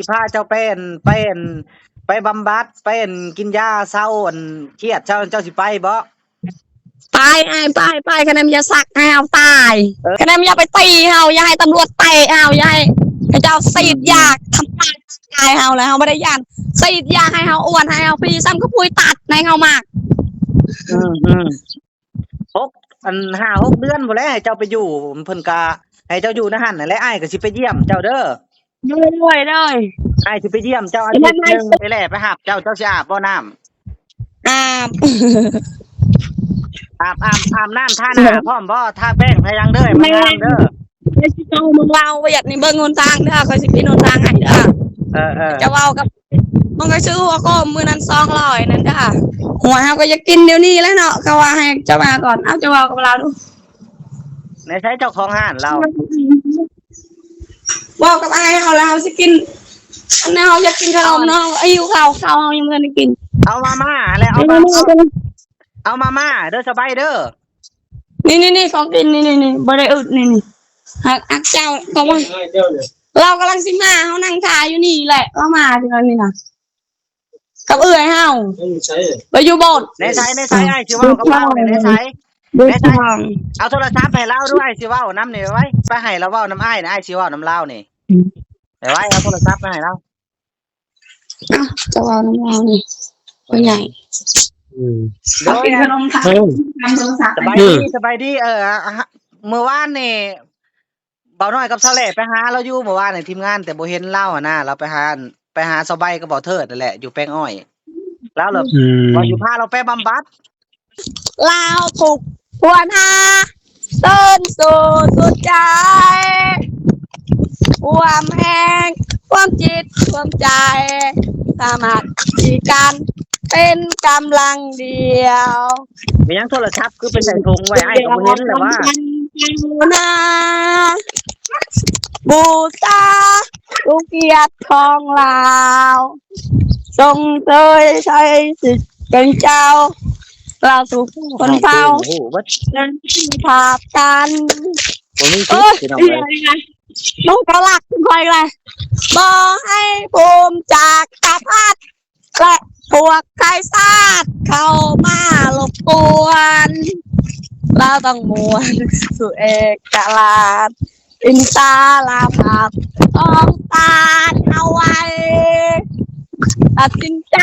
ຊິພາເຈົ້າໄປ ໄປ ໄປບຳບັດ ໄປກິນຢາເຊົາ ອັນຄຽດເຊົາ ເຈົ້າຊິໄປບໍ່? ໄປອ້າຍ ໄປ ໄປ ຄະແນນຢາສັກໃຫ້ເຮົາຕາຍ ຄະແນນຢາໄປຕີເຮົາ ຢ່າໃຫ້ຕຳຫຼວດເຕະເຮົາ ຢ່າໃຫ້ເຂົາເຈົ້າສີດຢາທຳລາຍຮ່າງກາຍເຮົາ ແລ້ວເຮົາບໍ່ໄດ້ຢ້ານ ສີດຢາໃຫ້ເຮົາອ້ວນ ໃຫ້ເຮົາພີ້ ສ່ຳກະປຸຍຕັດໃຫ້ເຮົາມັກ ອືມ ຫົກ ອັນ ຫ້າຫົກເດືອນພຸ້ນແຫຼະ ໃຫ້ເຈົ້າໄປຢູ່ ເພິ່ນກະໃຫ້ເຈົ້າຢູ່ໃນຫັ້ນຫັ້ນແຫຼະ ອ້າຍກະຊິໄປຢ້ຽມເຈົ້າເດີ. ໂດຍ ໂດຍ ໂດຍ ອ້າຍຊິໄປຢ້ຽມເຈົ້າອາທິດໜຶ່ງ ໄປແລ່ໄປຫາບເຈົ້າ ເຈົ້າຊິອາບບໍ່ນ້ຳ? ອາບ ອາບ ອາບ ອາບນ້ຳທາໜ້າພ້ອມບໍ່? ທາແປ້ງທາຫຍັງເດີ ໃຫ້ມັນງາມເດີ. ຂ້ອຍຊິໂທເມືອເວົ້າວຽກນີ້ ເບິ່ງຫົນທາງເດີ ຂ້ອຍຊິປິ່ນຫົນທາງໃຫ້ເດີ. ເອີ ເອີ ຈະເວົ້າກັບ ມັນກໍຊື້ຫົວໂຄມມື້ນັ້ນສອງຮ້ອຍນັ້ນເດີ ຫົວເຮົາກໍຢາກກິນດຽວນີ້ແຫຼະເນາະ ເຂົາວ່າໃຫ້ເຈົ້າມາກ່ອນ ເອົາ ເຈົ້າເວົ້າກັບລາວດູ. ໃນໃສເຈົ້າຂອງຮ້ານລາວ? ເວົ້າກັບອ້າຍເຮົາລະ ເຮົາຊິກິນ ອັນນັ້ນ ເຮົາຢາກກິນຂະໜົມເນາະ ເຮົາຫິວເຂົ້າ ເຂົ້າເຮົາຍັງບໍ່ທັນໄດ້ກິນ. ເອົາມາມ່າແຫຼະ ເອົາມາ ເອົາມາມ່າເດີ ສະບາຍເດີ. ນີ້ໆໆ ຂອງກິນ ນີ້ໆໆ ບໍ່ໄດ້ອຶດ ນີ້ໆ ຮັກ ຮັກເຈົ້າ ເຂົາວ່າ ລາວກຳລັງຊິມາ ເຮົານັ່ງຖ້າຢູ່ນີ້ແຫຼະ ລາວມາເທື່ອນີ້ນະ ກັບເອື້ອຍເຮົາ ໄປຢູ່ໂບດ. ໃນໃສ ໃນໃສ ອ້າຍຊິເວົ້າກັບລາວນີ້ ໃນໃສ ໃນໃສ ເອົາໂທລະສັບໃຫ້ລາວດ້ວຍ ອ້າຍຊິເວົ້ານຳນີ້ ໄວໆ ໄປໃຫ້ລາວເວົ້ານຳອ້າຍນີ້ ອ້າຍຊິເວົ້ານຳລາວນີ້ ໄວໆ ເອົາໂທລະສັບມາໃຫ້ລາວ. ເອົ້າ ຈະເວົ້ານຳລາວນີ້ ພໍ່ໃຫຍ່ ອືມ ເຮົາກິນຂະໜົມ ເອີ ສະບາຍດີ ສະບາຍດີ ເອີ ມື້ວານນີ້ ບ່າວນ້ອຍກັບສາວແຫຼໄປຫາລາວຢູ່ ມື້ວານນີ້ທີມງານ ແຕ່ບໍ່ເຫັນລາວຫັ້ນນະ ລາວໄປຫາ ໄປຫາສາວໃບກັບບ່າວເທີດນັ້ນແຫຼະ ຢູ່ແປງອ້ອຍ ລາວລະ ອືມ ວ່າຊິພາລາວໄປບຳບັດ. ລາວທຸກຄວນຫາ ເຊີນສູ້ສຸດໃຈ ຄວາມແຮງ ຄວາມຈິດ ຄວາມໃຈ ສາມາດທີ່ກັນເປັນກຳລັງດຽວ. ແມ່ນຫຍັງໂທລະສັບຄືໄປໃສ່ຖົງໄວ້ ອ້າຍກໍບໍ່ເຫັນແລ້ວວ່າ. ນາ ບູຊາ ສູ່ກຽດຂອງລາວ ຊົມເຊີຍໄຊສິດເປັນເຈົ້າ ລາວທຸກຊົນເຜົ່າ ເປັນພາບກັນ. ໂອ້ຍ ພີ່ນ້ອງເອີຍ ມັນກໍລັກຂ້ອຍແຫຼະ ບໍ່ໃຫ້ພູມຈັກກະພັດ ແລະ ພວກໄຄສາດເຂົ້າມາລົບກວນ ລາວຕ້ອງມ່ວນສູ່ເອກະລາດ ອິນສາລາພາບຂອງຊາດເຮົາໄວ້ ຕັດສິນໃຈ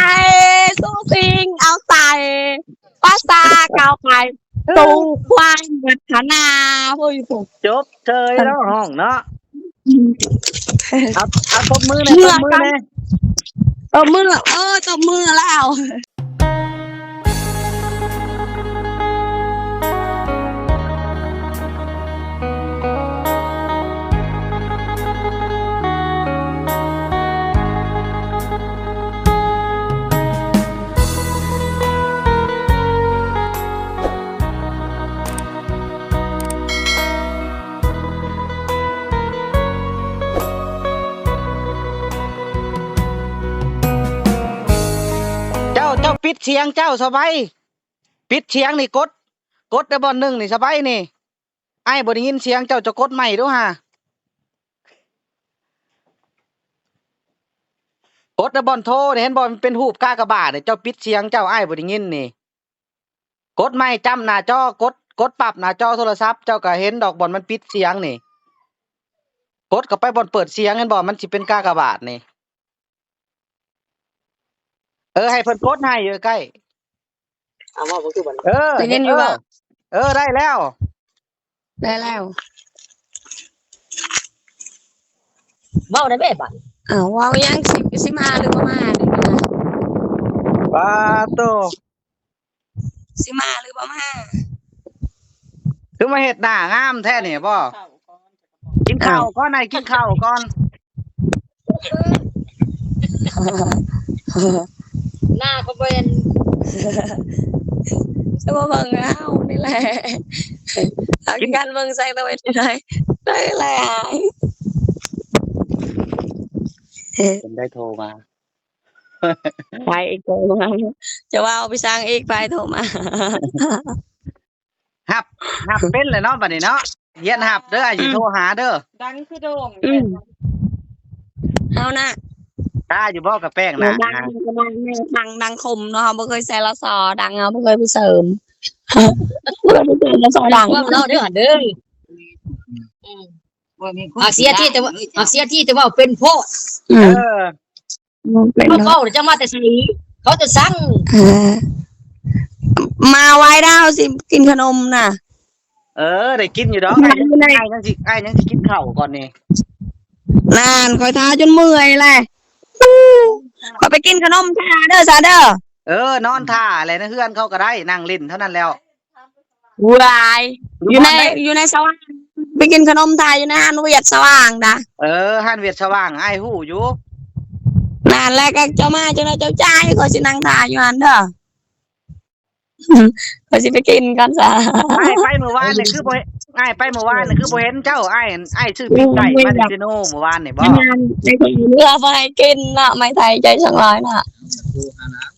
ສູ້ຊິງເອົາໃສ່ ພາສາກ້າວໄປ ໂຕຄວາຍວັດທະນາ. ໂອ້ຍ ຈົບເຊີຍແລ້ວ ຮ້ອງເນາະ. ເອົາ ເອົາ ຕົບມືແດ່ ຕົບມືແດ່ ຕົບມື ເອີ ຕົບມືແລ້ວ. ເຈົ້າ ເຈົ້າປິດສຽງເຈົ້າ ສະໄບ ປິດສຽງນີ້ ກົດ ກົດໄດ້ບ່ອນໜຶ່ງນີ້ ສະໄບນີ້. ອ້າຍບໍ່ໄດ້ຍິນສຽງເຈົ້າ ເຈົ້າກົດໃໝ່ດູຫາ. ກົດແລ້ວບ່ອນໂທນີ້ ເຫັນບໍ່ ມັນເປັນຮູບກາກະບາດນີ້ ເຈົ້າປິດສຽງເຈົ້າ ອ້າຍບໍ່ໄດ້ຍິນນີ້. ກົດໃໝ່ ຈ້ຳໜ້າຈໍ ກົດ ກົດປັບໜ້າຈໍໂທລະສັບ ເຈົ້າກະເຫັນດອກ ບ່ອນມັນປິດສຽງນີ້. ກົດເຂົ້າໄປບ່ອນເປີດສຽງ ເຫັນບໍ່ ມັນຊິເປັນກາກະບາດນີ້. ເອີ ໃຫ້ເພິ່ນກົດໃຫ້ຢູ່ໃກ້. ເອົາມາເບິ່ງດູບັດນີ້ ເອີ ໄດ້ຍິນຢູ່ບໍ່? ເອີ ໄດ້ແລ້ວ ໄດ້ແລ້ວ. ເວົ້າໄດ້ແບບບັດ ເອົ້າ ເວົ້າຫຍັງ ຊິ ຊິມາຫຼືບໍ່ມານີ້ນະ? ປາໂຕ ຊິມາຫຼືບໍ່ມາ? ຄືມາເຮັດໜ້າງາມແທ້ນີ້ບໍ? ກິນເຂົ້າກ່ອນ ໃຫ້ກິນເຂົ້າກ່ອນ. ໜ້າກໍເປັນ ຈະມາເບິ່ງເຮົານີ້ແຫຼະ ເຮົາກິນກັນເບິ່ງໃສ່ຕົວເອງໄດ້ ໄດ້ແລ້ວ. ເພິ່ນໄດ້ໂທມາ ໃຜອີກໂທມາ ຈະເວົ້າໄປສັງອີກ ໃຜໂທມາ. ຮັບ ຮັບເປັນແລ້ວເນາະ ບັດນີ້ເນາະ ຮຽນຮັບເດີ ອາ ຊິໂທຫາເດີ. ດັງຄືໂດ່ງ ອືມ ເຮົານະ ຖ້າຢູ່ບໍ່ ກະແປ້ງໜ້າ ດັງ ດັງ ດັງຄົມເນາະ ເຮົາບໍ່ເຄີຍໃສ່ລະຊໍ ດັງ ເຮົາບໍ່ເຄີຍໄປເສີມ ບໍ່ເຄີຍໄປເສີມລະຊໍດັງ ເວົ້າເລົ່າເດີ້ ເດີ້ ອືມ ບໍ່ມີຄົນ ອາເຊຍທີ່ຈະ ອາເຊຍທີ່ຈະເວົ້າເປັນໂພດ ອືມ ເອີ ເປັນ ເຂົາເວົ້າຈະມາແຕ່ໃສ ເຂົາຈະສັ່ງ ເອີ ມາໄວດາວ ຊິກິນຂະໜົມນະ. ເອີ ໄດ້ກິນຢູ່ດອກ ອ້າຍຍັງ ອ້າຍຍັງຊິ ອ້າຍຍັງຊິກິນເຂົ້າກ່ອນນີ້ ນັ້ນ ຂ້ອຍຖ້າຈົນເມື່ອຍແຫຼະ ຂ້ອຍໄປກິນຂະໜົມຖ້າເດີ້ ຊາເດີ້ ເອີ ນອນຖ້າແຫຼະ ໃນເຮືອນເຂົາກະໄດ້ ນັ່ງຫຼິ້ນເທົ່ານັ້ນແລ້ວ ວາຍ ຢູ່ໃນ ຢູ່ໃນສະຫວ່າງ ໄປກິນຂະໜົມຖ້າຢູ່ໃນຮ້ານຫວຽດສະຫວ່າງດາ ເອີ ຮ້ານຫວຽດສະຫວ່າງ ອ້າຍຮູ້ຢູ່ ນັ້ນແຫຼະ ກະເຈົ້າມາຈັ່ງໃດເຈົ້າຈ່າຍ ຂ້ອຍຊິນັ່ງຖ້າຢູ່ຫັ້ນເດີ້. ຂ້ອຍຊິໄປກິນກ່ອນຊະ ອ້າຍໄປມື້ວານນີ້ຄືບໍ່ ອ້າຍໄປມື້ວານນີ້ຄືບໍ່ເຫັນເຈົ້າ ອ້າຍ ອ້າຍຊື້ປີ້ງໄກ່ມາແຕ່ເຊໂນມື້ວານນີ້ບໍ່ ເຮືອບໍ່ໃຫ້ກິນເນາະ ໄມ້ໄທໃຈສອງຮ້ອຍເນາະ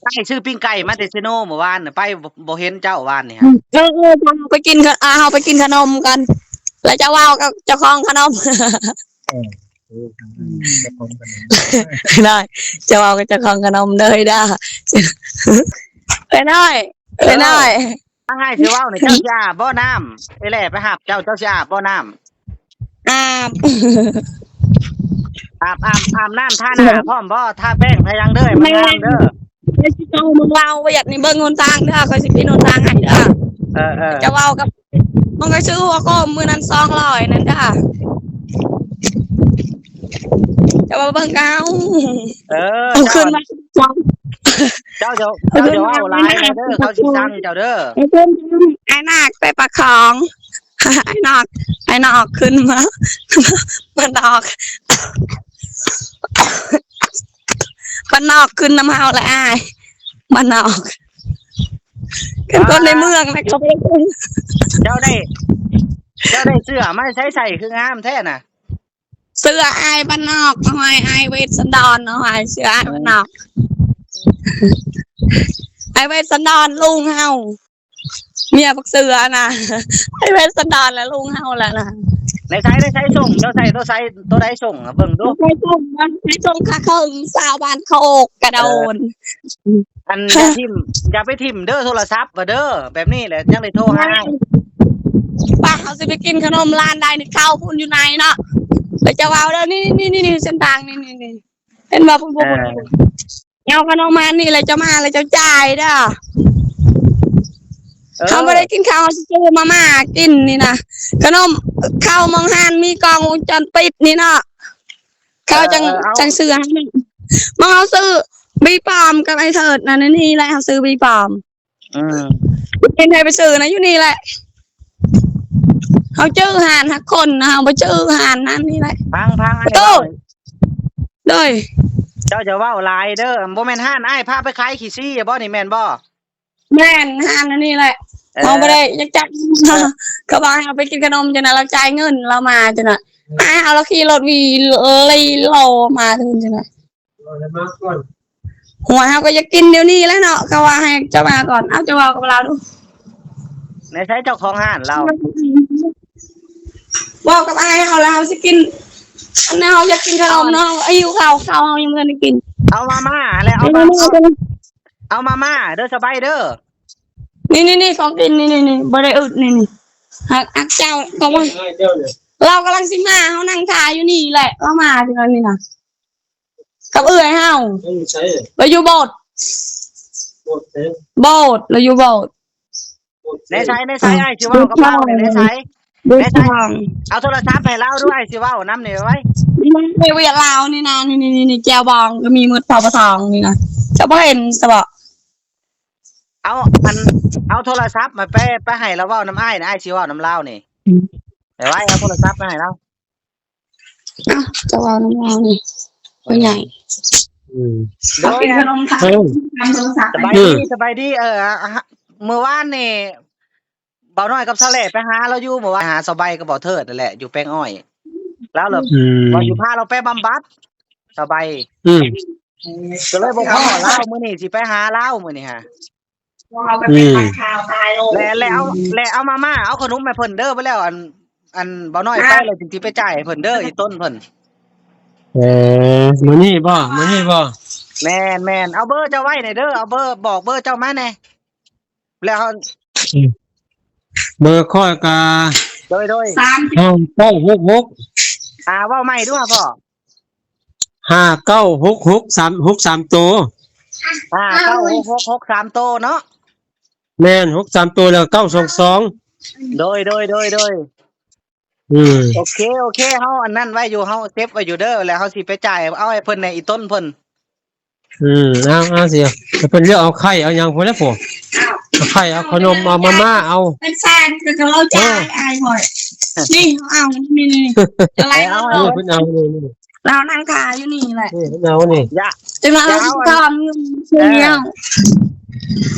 ອ້າຍຊື້ປີ້ງໄກ່ມາແຕ່ເຊໂນມື້ວານນີ້ ໄປບໍ່ ບໍ່ເຫັນເຈົ້າວານນີ້ ເອີ ເອີ ເຮົາໄປກິນ ເຮົາໄປກິນຂະໜົມກ່ອນ ແລ້ວຈະເວົ້າກັບເຈົ້າຂອງຂະໜົມ ເອີ ເອີ ເຈົ້າຂອງຂະໜົມ ໄດ້ ຈະເວົ້າກັບເຈົ້າຂອງຂະໜົມເດີ້ ເອີຍດາ ເອື້ອຍນ້ອຍ ເອື້ອຍນ້ອຍ ທາງອ້າຍຊິເວົ້ານີ້ ເຈົ້າຊິອາບບໍ່ນ້ຳ ເອື້ອຍແຫຼໄປຮັບເຈົ້າ ເຈົ້າຊິອາບບໍ່ນ້ຳ ອາບ ອາບ ອາບ ອາບນ້ຳທາໜ້າພ້ອມບໍ່ ທາແປ້ງທາຫຍັງເດີ້ ໃຫ້ມັນງາມເດີ້ ຂ້ອຍຊິໂທເມືອງລາວ ບໍ່ຢາກໃຫ້ເບິ່ງຫົນທາງເດີ້ ຂ້ອຍຊິປິ່ນຫົນທາງໃຫ້ເດີ້ ເອີ ເອີ ຈະເວົ້າກັບ ມັນກໍຊື້ຫົວໂຄມມື້ນັ້ນສອງຮ້ອຍນັ້ນດາ ຈະມາເບິ່ງກັບເຮົາ ເອີ ເອົາຂຶ້ນມາ ເຈົ້າ ເຈົ້າ ເຈົ້າຢ່າເວົ້າຫຼາຍນະເດີ ເຂົາຊິຊັງເຈົ້າເດີ ເອົາຂຶ້ນ ອ້າຍນາກໄປປາກຂອງ ອ້າຍນາກ ອ້າຍນາກຂຶ້ນມາ ບ້ານນອກ ບ້ານນອກຂຶ້ນນຳເຮົາລະອ້າຍ ບ້ານນອກ ຄັນຄົນໃນເມືອງນະ ເຂົາບໍ່ໄດ້ຂຶ້ນ ເຈົ້າໄດ້ ເຈົ້າໄດ້ເສື້ອມາໃສ່ ໃສ່ຄືງາມແທ້ນະ ເສື້ອອ້າຍບ້ານນອກ ເອົາໃຫ້ອ້າຍເວດສັນດອນ ເອົາໃຫ້ເສື້ອອ້າຍບ້ານນອກ ເອີ ອ້າຍເວດສັນດອນລຸງເຮົາ ເມຍບັກເສື້ອນະ ອ້າຍເວດສັນດອນແລະລຸງເຮົາແຫຼະນະ ໃນໃສ ໃນໃສສົ່ງ ເຈົ້າໃສ່ໂຕໃສ ໂຕໃດສົ່ງ ເບິ່ງດູ ໃສ່ສົ່ງ ໃສ່ສົ່ງຄາເຄິ່ງ ສາວບ້ານໂຄກກະໂດນ ເອີ ອັນ ຢ່າຖິ້ມ ຢ່າໄປຖິ້ມເດີໂທລະສັບວ່າເດີ ແບບນີ້ແຫຼະ ຍັງໄດ້ໂທຫາ ປ້າເຮົາຊິໄປກິນຂະໜົມຮ້ານໃດນີ້ ເຂົ້າພຸ້ນຢູ່ໃນເນາະ ແລ້ວຈະເວົ້າເດີ ນີ້ ນີ້ ນີ້ ນີ້ ເສັ້ນທາງນີ້ ນີ້ ນີ້ ເຫັນບໍ່ ພຸ້ນ ພຸ້ນ ເອີ ພຸ້ນ ເອົາຂະໜົມມານີ້ແຫຼະ ເຈົ້າມາແລ້ວເຈົ້າຈ່າຍເດີ ເອີ ເຮົາບໍ່ໄດ້ກິນເຂົ້າ ເຮົາຊິຊື້ມາມ່າກິນນີ້ນະ ຂະໜົມ ເຂົ້າມອງຮ້ານມີກ້ອງວົງຈອນປິດນີ້ເນາະ ເຂົາຈັ່ງ ເອີ ຈັ່ງຊື້ໃຫ້ ມາເຮົາຊື້ບີປອມກັບໄອ້ເທີດນັ້ນ ນີ້ແຫຼະ ເຮົາຊື້ບີປອມ ອືມ ເປັນໃຜໄປຊື້ນະ ຢູ່ນີ້ແຫຼະ ເຮົາຈື່ຮ້ານຮັກຄົນນະ ເຮົາບໍ່ຈື່ຮ້ານນັ້ນນີ້ແຫຼະ ຟັງ ຟັງອ້າຍເວົ້າ ໂດຍ ເຈົ້າຢ່າເວົ້າຫຼາຍເດີ ບໍ່ແມ່ນຮ້ານອ້າຍພາໄປຂາຍຂີ້ຊີ້ບໍ່ນີ້ ແມ່ນບໍ່? ແມ່ນ ຮ້ານອັນນີ້ແຫຼະ ເອີ ເຮົາບໍ່ໄດ້ຢາກຈັບ ເອີ ເຂົາວ່າໃຫ້ເຮົາໄປກິນຂະໜົມຈັ່ງນັ້ນ ລາວຈ່າຍເງິນລາວມາຈັ່ງນັ້ນ ອ້າຍເຮົາລາວຂີ່ລົດວີລີໂລມາເຖິງຈັ່ງນັ້ນ ຫົວເຮົາກໍຢາກກິນດຽວນີ້ແຫຼະເນາະ ເຂົາວ່າໃຫ້ເຈົ້າມາກ່ອນ ເອົາ ເຈົ້າເວົ້າກັບລາວດູ ໃນໃສເຈົ້າຂອງຮ້ານລາວ ເວົ້າກັບອ້າຍເຮົາແລ້ວ ເຮົາຊິກິນ ອັນນັ້ນເຮົາຢາກກິນຂະໜົມເນາະ ເຮົາຫິວເຂົ້າ ເຂົ້າເຮົາຍັງບໍ່ທັນໄດ້ກິນ ເອົາມາມ່າແຫຼະ ເອົາມາ ເອົາມາມ່າເດີ ສະບາຍເດີ ນີ້ໆໆ ຂອງກິນນີ້ໆໆ ບໍ່ໄດ້ອຶດນີ້ໆ ຮັກ ຮັກເຈົ້າ ເຂົາວ່າ ລາວກຳລັງຊິມາ ເຮົານັ່ງຖ້າຢູ່ນີ້ແຫຼະ ລາວມາເທື່ອນີ້ນະ ກັບເອື້ອຍເຮົາ ເອີ ໃສ ລາວຢູ່ໂບດ ໂບດໃສ ໂບດ ລາວຢູ່ໂບດ ໃນໃສ ໃນໃສ ອ້າຍຊິເວົ້າກັບລາວແຫຼະ ໃນໃສ ໃນໃສ ເອົາໂທລະສັບໃຫ້ລາວດ້ວຍ ອ້າຍຊິເວົ້ານຳນີ້ໄວໆ ໄປວຽດລາວນີ້ນະ ນີ້ໆໆ ແຈ່ວບອງກໍມີໝົດ ເຂົາປະທອງນີ້ນະ ເຈົ້າບໍ່ເຫັນຊະບໍ? ເອົາ ອັນ ເອົາໂທລະສັບມາແປ ໄປໃຫ້ລາວເວົ້ານຳອ້າຍນະ ອ້າຍຊິເວົ້ານຳລາວນີ້ ໄປໄວ ເອົາໂທລະສັບມາໃຫ້ລາວ ເຈົ້າເວົ້ານຳລາວນີ້ ພໍ່ໃຫຍ່ ອືມ ໂດຍ ສະບາຍດີ ສະບາຍດີ ເອີ ມື້ວານນີ້ ບ່າວນ້ອຍກັບສາວແຫຼໄປຫາລາວຢູ່ ມື້ວານ ຫາສາວໃບກັບບ່າວເທີດນັ້ນແຫຼະ ຢູ່ແປງອ້ອຍ ລາວລະ ອືມ ວ່າຊິພາລາວໄປບຳບັດ ສາວໃບ ອືມ ກໍເລີຍບໍ່ພໍ້ລາວ ມື້ນີ້ຊິໄປຫາລາວມື້ນີ້ຫາ ອືມ ແລະ ແລະເອົາ ແລະເອົາມາມ່າ ເອົາຂະໜົມໃຫ້ເພິ່ນເດີ ໄປແລ້ວ ອັນ ອັນບ່າວນ້ອຍໄປແລ້ວ ຈຶ່ງຊິໄປຈ່າຍໃຫ້ເພິ່ນເດີ ອີ່ຕົນເພິ່ນ ເອີ ມື້ນີ້ບໍ່? ມື້ນີ້ບໍ່? ແມ່ນໆ ເອົາເບີເຈົ້າໄວ້ແດ່ເດີ ເອົາເບີ ບອກເບີເຈົ້າມາແດ່ ແລ້ວ ອືມ ເບີຂ້ອຍກະ ໂດຍໆ ສາມ ຫ້າເກົ້າຫົກຫົກ ອ່າ ເວົ້າໃໝ່ດູພໍ່ ຫ້າເກົ້າຫົກຫົກ ສາມ ຫົກສາມໂຕ ຫ້າເກົ້າຫົກຫົກ ຫົກສາມໂຕເນາະ ແມ່ນ ຫົກສາມໂຕ ແລ້ວເກົ້າສອງສອງ ໂດຍໆໆໆ ອືມ ໂອເຄ ໂອເຄ ເຮົາອັນນັ້ນໄວ້ຢູ່ ເຮົາເຊບໄວ້ຢູ່ເດີ ແລ້ວເຮົາຊິໄປຈ່າຍເອົາໃຫ້ເພິ່ນໃນອີ່ຕົ້ນເພິ່ນ ອືມ ເອົາ ເອົາຊິ ໃຫ້ເພິ່ນເລືອກເອົາໄຂ່ເອົາຫຍັງພຸ້ນແຫຼະ ເອົາໄຂ່ ເອົາຂະໜົມ ເອົາມາມ່າ ເອົາ ເປັນແສນກໍເອົາຈ່າຍ ເອີ ອ້າຍຂ້ອຍ ນີ້ເອົາ ນີ້ໆ ອາໄລ ເອົາ ເອົາ ເພິ່ນເອົານີ້ ລາວນັ່ງຖ້າຢູ່ນີ້ແຫຼະ ນີ້ເພິ່ນເອົານີ້ ຢ່າ ຈັ່ງວ່າເຮົາຊິຖາມຢູ່ ເອີ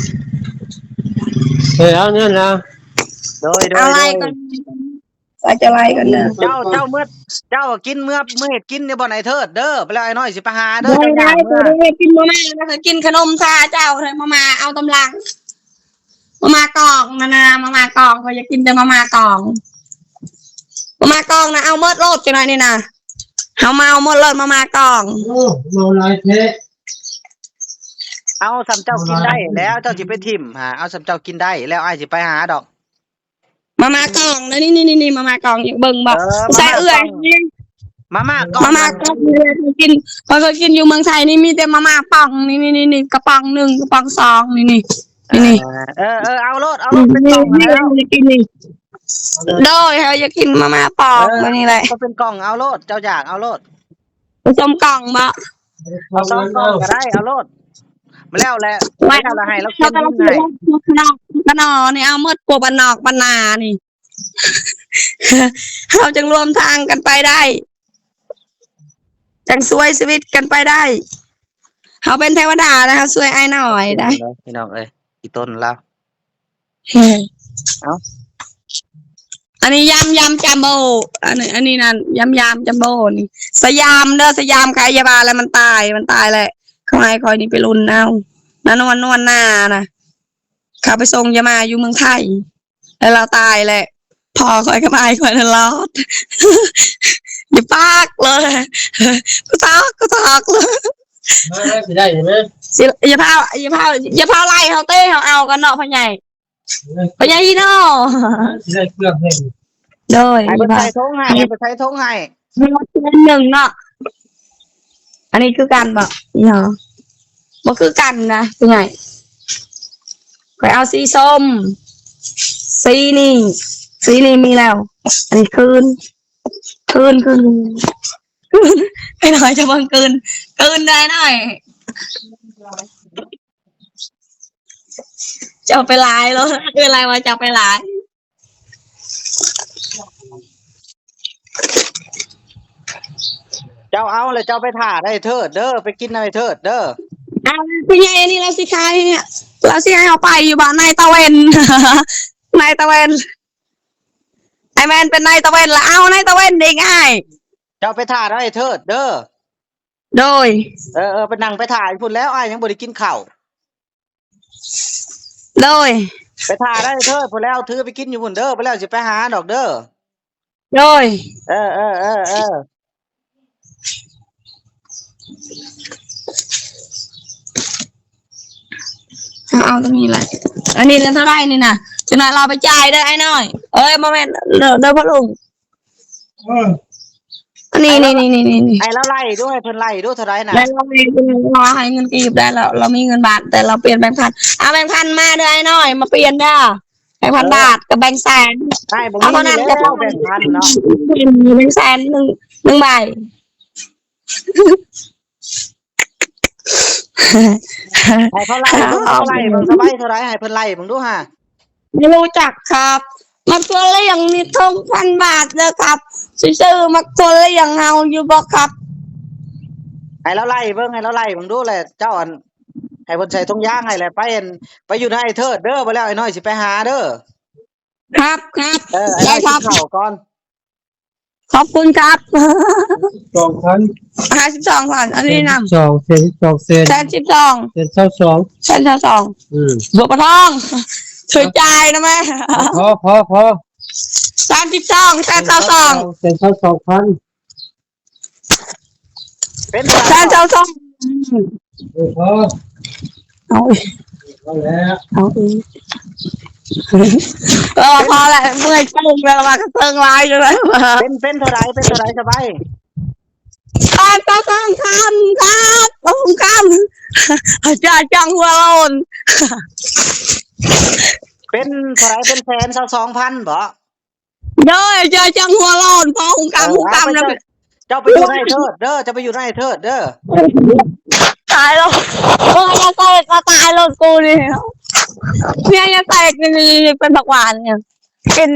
ເອີ ເອົານັ້ນລະ ໂດຍໆ ເອົາໄລ່ກ່ອນ ໃສ່ຈະໄລ່ກັນເດີ ເຈົ້າ ເຈົ້າເມືອ ເຈົ້າກິນເມືອ ເມືອເຮັດກິນຢູ່ບ່ອນອ້າຍເທີດເດີ ໄປແລ້ວອ້າຍນ້ອຍຊິໄປຫາເດີ ໄດ້ ເຈົ້າຍ່າງເມືອ ໄດ້ ກິນມາມ່າ ແລ້ວກໍກິນຂະໜົມຊາເຈົ້າ ມາມ່າເອົາຕຳຫຼັງ ມາມ່າກ່ອງນະນາ ມາມ່າກ່ອງ ຂ້ອຍຢາກກິນແຕ່ມາມ່າກ່ອງ ມາມ່າກ່ອງນະ ເອົາໝົດໂລດ ຈັກໜ້ອຍນີ້ນະ ເຮົາມາເອົາໝົດໂລດ ມາມ່າກ່ອງ ໂອ້ ເອົາຫຼາຍແທ້ ເອົາສ່ຳເຈົ້າກິນໄດ້ແລ້ວ ເຈົ້າຊິໄປຖິ້ມຫາ ເອົາສ່ຳເຈົ້າກິນໄດ້ແລ້ວ ອ້າຍຊິໄປຫາດອກ ມາມ່າກ່ອງນະ ນີ້ໆໆ ມາມ່າກ່ອງ ຢາກເບິ່ງບໍ່? ເອີ ໃສ່ເອື້ອຍ ມາມ່າກ່ອງ ມາມ່າກ່ອງ ຂ້ອຍເຄີຍກິນ ຂ້ອຍເຄີຍກິນຢູ່ເມືອງໄທນີ້ ມີແຕ່ມາມ່າປ່ອງ ນີ້ໆໆ ກະປ໋ອງໜຶ່ງ ກະປ໋ອງສອງ ນີ້ໆ ນີ້ໆ ເອີ ເອີ ເອີ ເອົາໂລດ ເອົາໂລດ ເປັນກ່ອງແລ້ວ ກິນນີ້ ໂດຍ ເຮົາຢາກກິນມາມ່າປ່ອງ ເອີ ມື້ນີ້ແຫຼະ ກໍເປັນກ່ອງ ເອົາໂລດ ເຈົ້າຢາກ ເອົາໂລດ ປະສົມກ່ອງບໍ່? ເອົາສອງກ່ອງກໍໄດ້ ເອົາໂລດ ມາແລ້ວແຫຼະ ໄວ້ເອົາລະໃຫ້ລາວຂຽນເງິນໃຫ້ ຂະໜໍ ຂະໜໍນີ້ ເອົາໝົດ ພວກບ້ານນອກບ້ານນານີ້ ເຮົາຈຶ່ງລວມທາງກັນໄປໄດ້ ຈັ່ງຊ່ວຍຊີວິດກັນໄປໄດ້ ເຮົາເປັນເທວະດານະ ເຮົາຊ່ວຍອ້າຍນ້ອຍໄດ້ ພີ່ນ້ອງເອີຍ ອີ່ຕົນລາວ ເອີ ເອົ້າ ອັນນີ້ຢາມ ຢາມຈຳໂບ້ ອັນນີ້ ອັນນີ້ນັ້ນ ຢາມ ຢາມຈຳໂບ້ນີ້ ສະຢາມເດີ ສະຢາມ ໃຄຢ່າວ່າແລ້ວ ມັນຕາຍ ມັນຕາຍແລ້ວ ເຂົາໃຫ້ຂ້ອຍນີ້ໄປລຸ້ນເອົາ ນະ ນວນ ນວນນານະ ເຂົາໄປສົ່ງຢາມາຢູ່ເມືອງໄທ ແລ້ວລາວຕາຍແຫຼະ ພໍ່ຂ້ອຍກັບອ້າຍຂ້ອຍນັ້ນລອດ ຢ່າປາກເລີຍ ກູຕອກ ກູຕອກເລີຍ ມາ ຊິໄດ້ຢູ່ເດີ ຊິ ຢ່າພາວ ຢ່າພາວ ຢ່າພາວໄລ່ເຮົາເຕະ ເຮົາເອົາກັນເນາະ ພໍ່ໃຫຍ່ ພໍ່ໃຫຍ່ອີໂນ ຊິໄດ້ເຄື່ອງໃຫ້ ໂດຍ ໃຫ້ເພິ່ນໃສ່ຖົງໃຫ້ ໃຫ້ເພິ່ນໃສ່ຖົງໃຫ້ ໜຶ່ງເນາະ ອັນນີ້ຄືກັນບໍ່? ອີຫຍັງ? ບໍ່ຄືກັນນະ ຜູ້ໃຫຍ່ ຂ້ອຍເອົາສີສົ້ມ ສີນີ້ ສີນີ້ມີແລ້ວ ອັນນີ້ຄືນ ຄືນ ຄືນ ຄືນ ໄອ້ນ້ອຍຈະເບິ່ງຄືນ ຄືນໄດ້ໜ້ອຍ ເຈົ້າໄປຫຼາຍແລ້ວ ເອື້ອຍຫຼາຍວ່າເຈົ້າໄປຫຼາຍ ເຈົ້າເອົາແລ້ວເຈົ້າໄປຖ້າໄອ້ເທີດເດີ ໄປກິນນຳໄອ້ເທີດເດີ ອ່າ ຜູ້ໃຫຍ່ອັນນີ້ລາວຊິຂາຍ ລາວຊິໃຫ້ເຮົາໄປຢູ່ບ້ານນາຍຕາເວັນ ນາຍຕາເວັນ ອ້າຍແມ່ນເປັນນາຍຕາເວັນລະ ເອົານາຍຕາເວັນອີກອ້າຍ ເຈົ້າໄປຖ້າໄອ້ເທີດເດີ ໂດຍ ເອີໆ ໄປນັ່ງໄປຖ້າຢູ່ພຸ້ນແລ້ວ ອ້າຍຍັງບໍ່ໄດ້ກິນເຂົ້າ ໂດຍ ໄປຖ້າໄດ້ເທີດພຸ້ນແລ້ວ ຖືໄປກິນຢູ່ພຸ້ນເດີ ໄປແລ້ວຊິໄປຫາດອກເດີ ໂດຍ ເອີໆໆໆ ເອົາ ເອົາຕົງນີ້ແຫຼະ ອັນນີ້ເທົ່າໃດນີ້ນະ ຈັກໜ້ອຍລາວໄປຈ່າຍເດີອ້າຍນ້ອຍ ເອີຍ ບໍ່ແມ່ນ ເດີ ເດີພໍ່ລຸງ ເອີ ອັນນີ້ ນີ້ໆໆໆ ໃຫ້ລາວໄລ່ດູ ໃຫ້ເພິ່ນໄລ່ດູເທົ່າໃດນະ ລາວໃຫ້ເງິນກີບໄດ້ ລາວ ລາວມີເງິນບາດ ແຕ່ລາວປ່ຽນແບງພັນ ເອົາແບງພັນມາເດີອ້າຍນ້ອຍ ມາປ່ຽນເດີ ແບງພັນບາດກັບແບງແສນ ເອົາເທົ່ານັ້ນກໍພໍ ແບງພັນເນາະ ແບງແສນໜຶ່ງ ໜຶ່ງໃບ ໃຫ້ເຂົາໄລ່ເບິ່ງ ເຂົາໄລ່ເບິ່ງ ສະບາຍເທົ່າໃດ ໃຫ້ເພິ່ນໄລ່ເບິ່ງດູຫາ ບໍ່ຮູ້ຈັກຄັບ ໝາກຖົ່ວລຽງນີ້ຖົງພັນບາດເດີຄັບ ຊິຊື້ໝາກຖົ່ວລຽງເຮົາຢູ່ບໍ່ຄັບ ໃຫ້ລາວໄລ່ເບິ່ງ ໃຫ້ລາວໄລ່ເບິ່ງດູແຫຼະ ເຈົ້າ ອັນ ໃຫ້ເພິ່ນໃສ່ຖົງຢາງໃຫ້ແຫຼະ ໄປ ໄປຢູ່ນຳໄອ້ເທີດເດີ ບໍ່ແລ້ວອ້າຍນ້ອຍຊິໄປຫາເດີ ຄັບ ຄັບ ເອີ ໃຫ້ກິນເຂົ້າກ່ອນ ຂອບຄຸນຄັບ ສອງພັນ ຫ້າສິບສອງພັນ ອັນນີ້ນຳ ສອງ ແສນສິບສອງ ແສນ ແສນສິບສອງ ແສນຊາວສອງ ແສນຊາວສອງ ອືມ ບວກປະທອງ ຊ່ວຍຈ່າຍນຳແມ່ ພໍ ພໍ ພໍ ສາມສິບສອງ ແສນຊາວສອງ ແສນຊາວສອງພັນ ເປັນແສນຊາວສອງ. ເອີ ພໍ ເອົາອີກ ພໍແລ້ວ ເອົາອີກ ເອີ ພໍແລ້ວ ເມື່ອຍເຊິ່ງແລ້ວວ່າ ກະເຊິ່ງຫຼາຍຢູ່ແລ້ວ. ເປັນ ເປັນເທົ່າໃດ ເປັນເທົ່າໃດສະບາຍ? ແສນຊາວສອງພັນຄັບ ໂອ້ ຄຳ ອາຈານຈັ່ງຫົວໂລ້ນ. ເປັນເທົ່າໃດ? ເປັນແສນຊາວສອງພັນບໍ? ໂດຍ ເຈົ້າຈັ່ງຫົວໂລ້ນ ພໍຫຸງກຳ ເອີ ຫຸງກຳນະ. ເຈົ້າໄປຢູ່ນາຍເທີດເດີ ເຈົ້າໄປຢູ່ນາຍເທີດເດີ. ຕາຍແລ້ວ ໂອ້ຍ ຢ່າແຕກ ຕາຍໂລດກູນີ້ ເມຍຢ່າແຕກນີ້ ເປັນບັກຫວານນີ້ ກິນ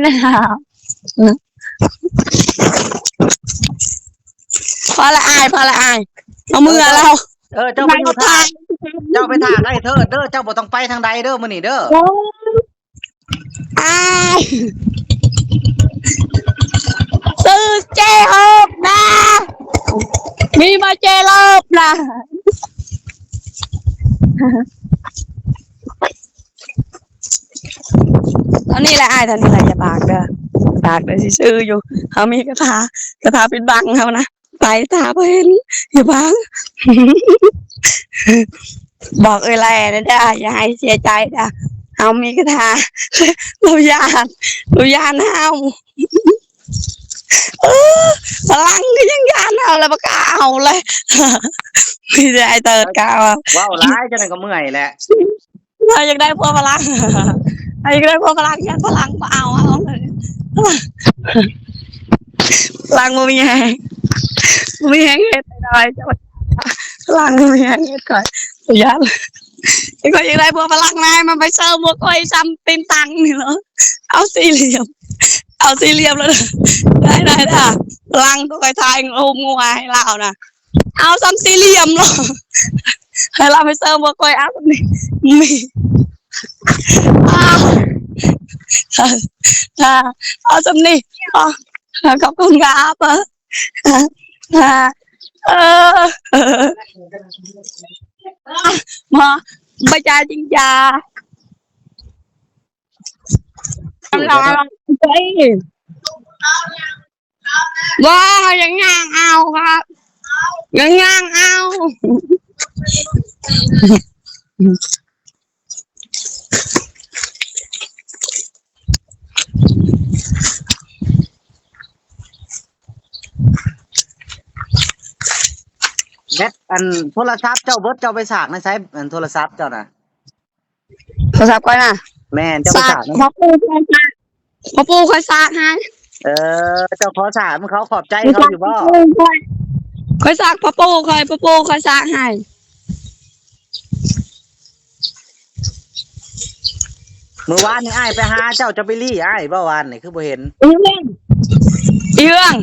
ພໍລະອາຍ ພໍລະອາຍ ເອົາເມືອແລ້ວ. ເອີ ເຈົ້າໄປຢູ່ທ່າ ເຈົ້າໄປທ່ານາຍເທີດເດີ ເຈົ້າບໍ່ຕ້ອງໄປທາງໃດເດີ ມື້ນີ້ເດີ. ອ້າຍ ຊື້ເຈໂຮບນະ ມີບໍ່ເຈໂຮບນະ? ເທົ່ານີ້ແຫຼະອ້າຍ ເທົ່ານີ້ແຫຼະ ຢ່າປາກເດີ ປາກເດີ ຊິຊື້ຢູ່ ເຮົາມີກະທາ ກະທາປິດບັງເຮົານະ. ໄປ ຖ້າບໍ່ເຫັນ ຢ່າບັງ ບອກເອື້ອຍແລແດ່ເດີ ຢ່າໃຫ້ເສຍໃຈເດີ ເຮົາມີກະທາ ລາວຢ້ານ ລາວຢ້ານເຮົາ ເອີ ຝຣັ່ງກະຍັງຢ້ານເຮົາ ລະບໍ່ກ້າເອົາເລີຍ ມີແຕ່ອ້າຍເຕີດກ້າເວົ້າ. ເວົ້າຫຼາຍຈັ່ງໃດກະເມື່ອຍແຫຼະ. ເຮົາຢາກໄດ້ຜົວຝຣັ່ງ ເຮົາຢາກໄດ້ຜົວຝຣັ່ງ ຢ້ານຝຣັ່ງບໍ່ເອົາເຮົາເລີຍ. ຝຣັ່ງບໍ່ມີແຮງ ບໍ່ມີແຮງເຮັດດອຍ ຝຣັ່ງບໍ່ມີແຮງເຮັດ ຂ້ອຍຢ້ານ. ຂ້ອຍຢາກໄດ້ຜົວຝຣັ່ງນາຍ ມັນໄປເສີມຫົວຂ້ອຍຊ່ຳຕີນຕັງນີ້ເນາະ. ເອົາສີ່ຫຼ່ຽມ ເອົາສີ່ຫຼ່ຽມແລ້ວ ໄດ້ ໄດ້ ໄດ້. ຝຣັ່ງໂຕຂ້ອຍຖ່າຍຮູບງົວໃຫ້ລາວນະ. ເອົາຊ່ຳສີ່ຫຼ່ຽມເນາະ ໃຫ້ລາວໄປເສີມບໍ່ຄ່ອຍເອົາຊ່ຳນີ້ ມີ ເອົາຊ່ຳນີ້ ເອົາ ຂອບຄຸນຄັບ ເອີ ເອີ ບໍ່ ບໍ່ຈ່າຍຈິງຈາ ກຳລັງ ບໍ່ ຍັງຍ່າງເອົາຄັບ ຍັງຍ່າງເອົາ. ແບັດ ອັນ ໂທລະສັບເຈົ້າເບິດ ເຈົ້າໄປສາກໃນໃສ? ອັນ ໂທລະສັບເຈົ້ານະ. ໂທລະສັບຂ້ອຍນະ? ແມ່ນ ເຈົ້າໄປສາກ ພະປູ່ຂ້ອຍສາກ ພະປູ່ຂ້ອຍສາກໃຫ້. ເອີ ເຈົ້າຂໍສາກນຳເຂົາ ຂອບໃຈເຂົາຢູ່ບໍ່? ຂ້ອຍສາກ ພະປູ່ຂ້ອຍ ພະປູ່ຂ້ອຍສາກໃຫ້. ມື້ວານນີ້ອ້າຍໄປຫາເຈົ້າ ເຈົ້າໄປລີ້ອ້າຍບໍ່ວານນີ້ ຄືບໍ່ເຫັນ? ອີເຮືອງ ອີເຮືອງ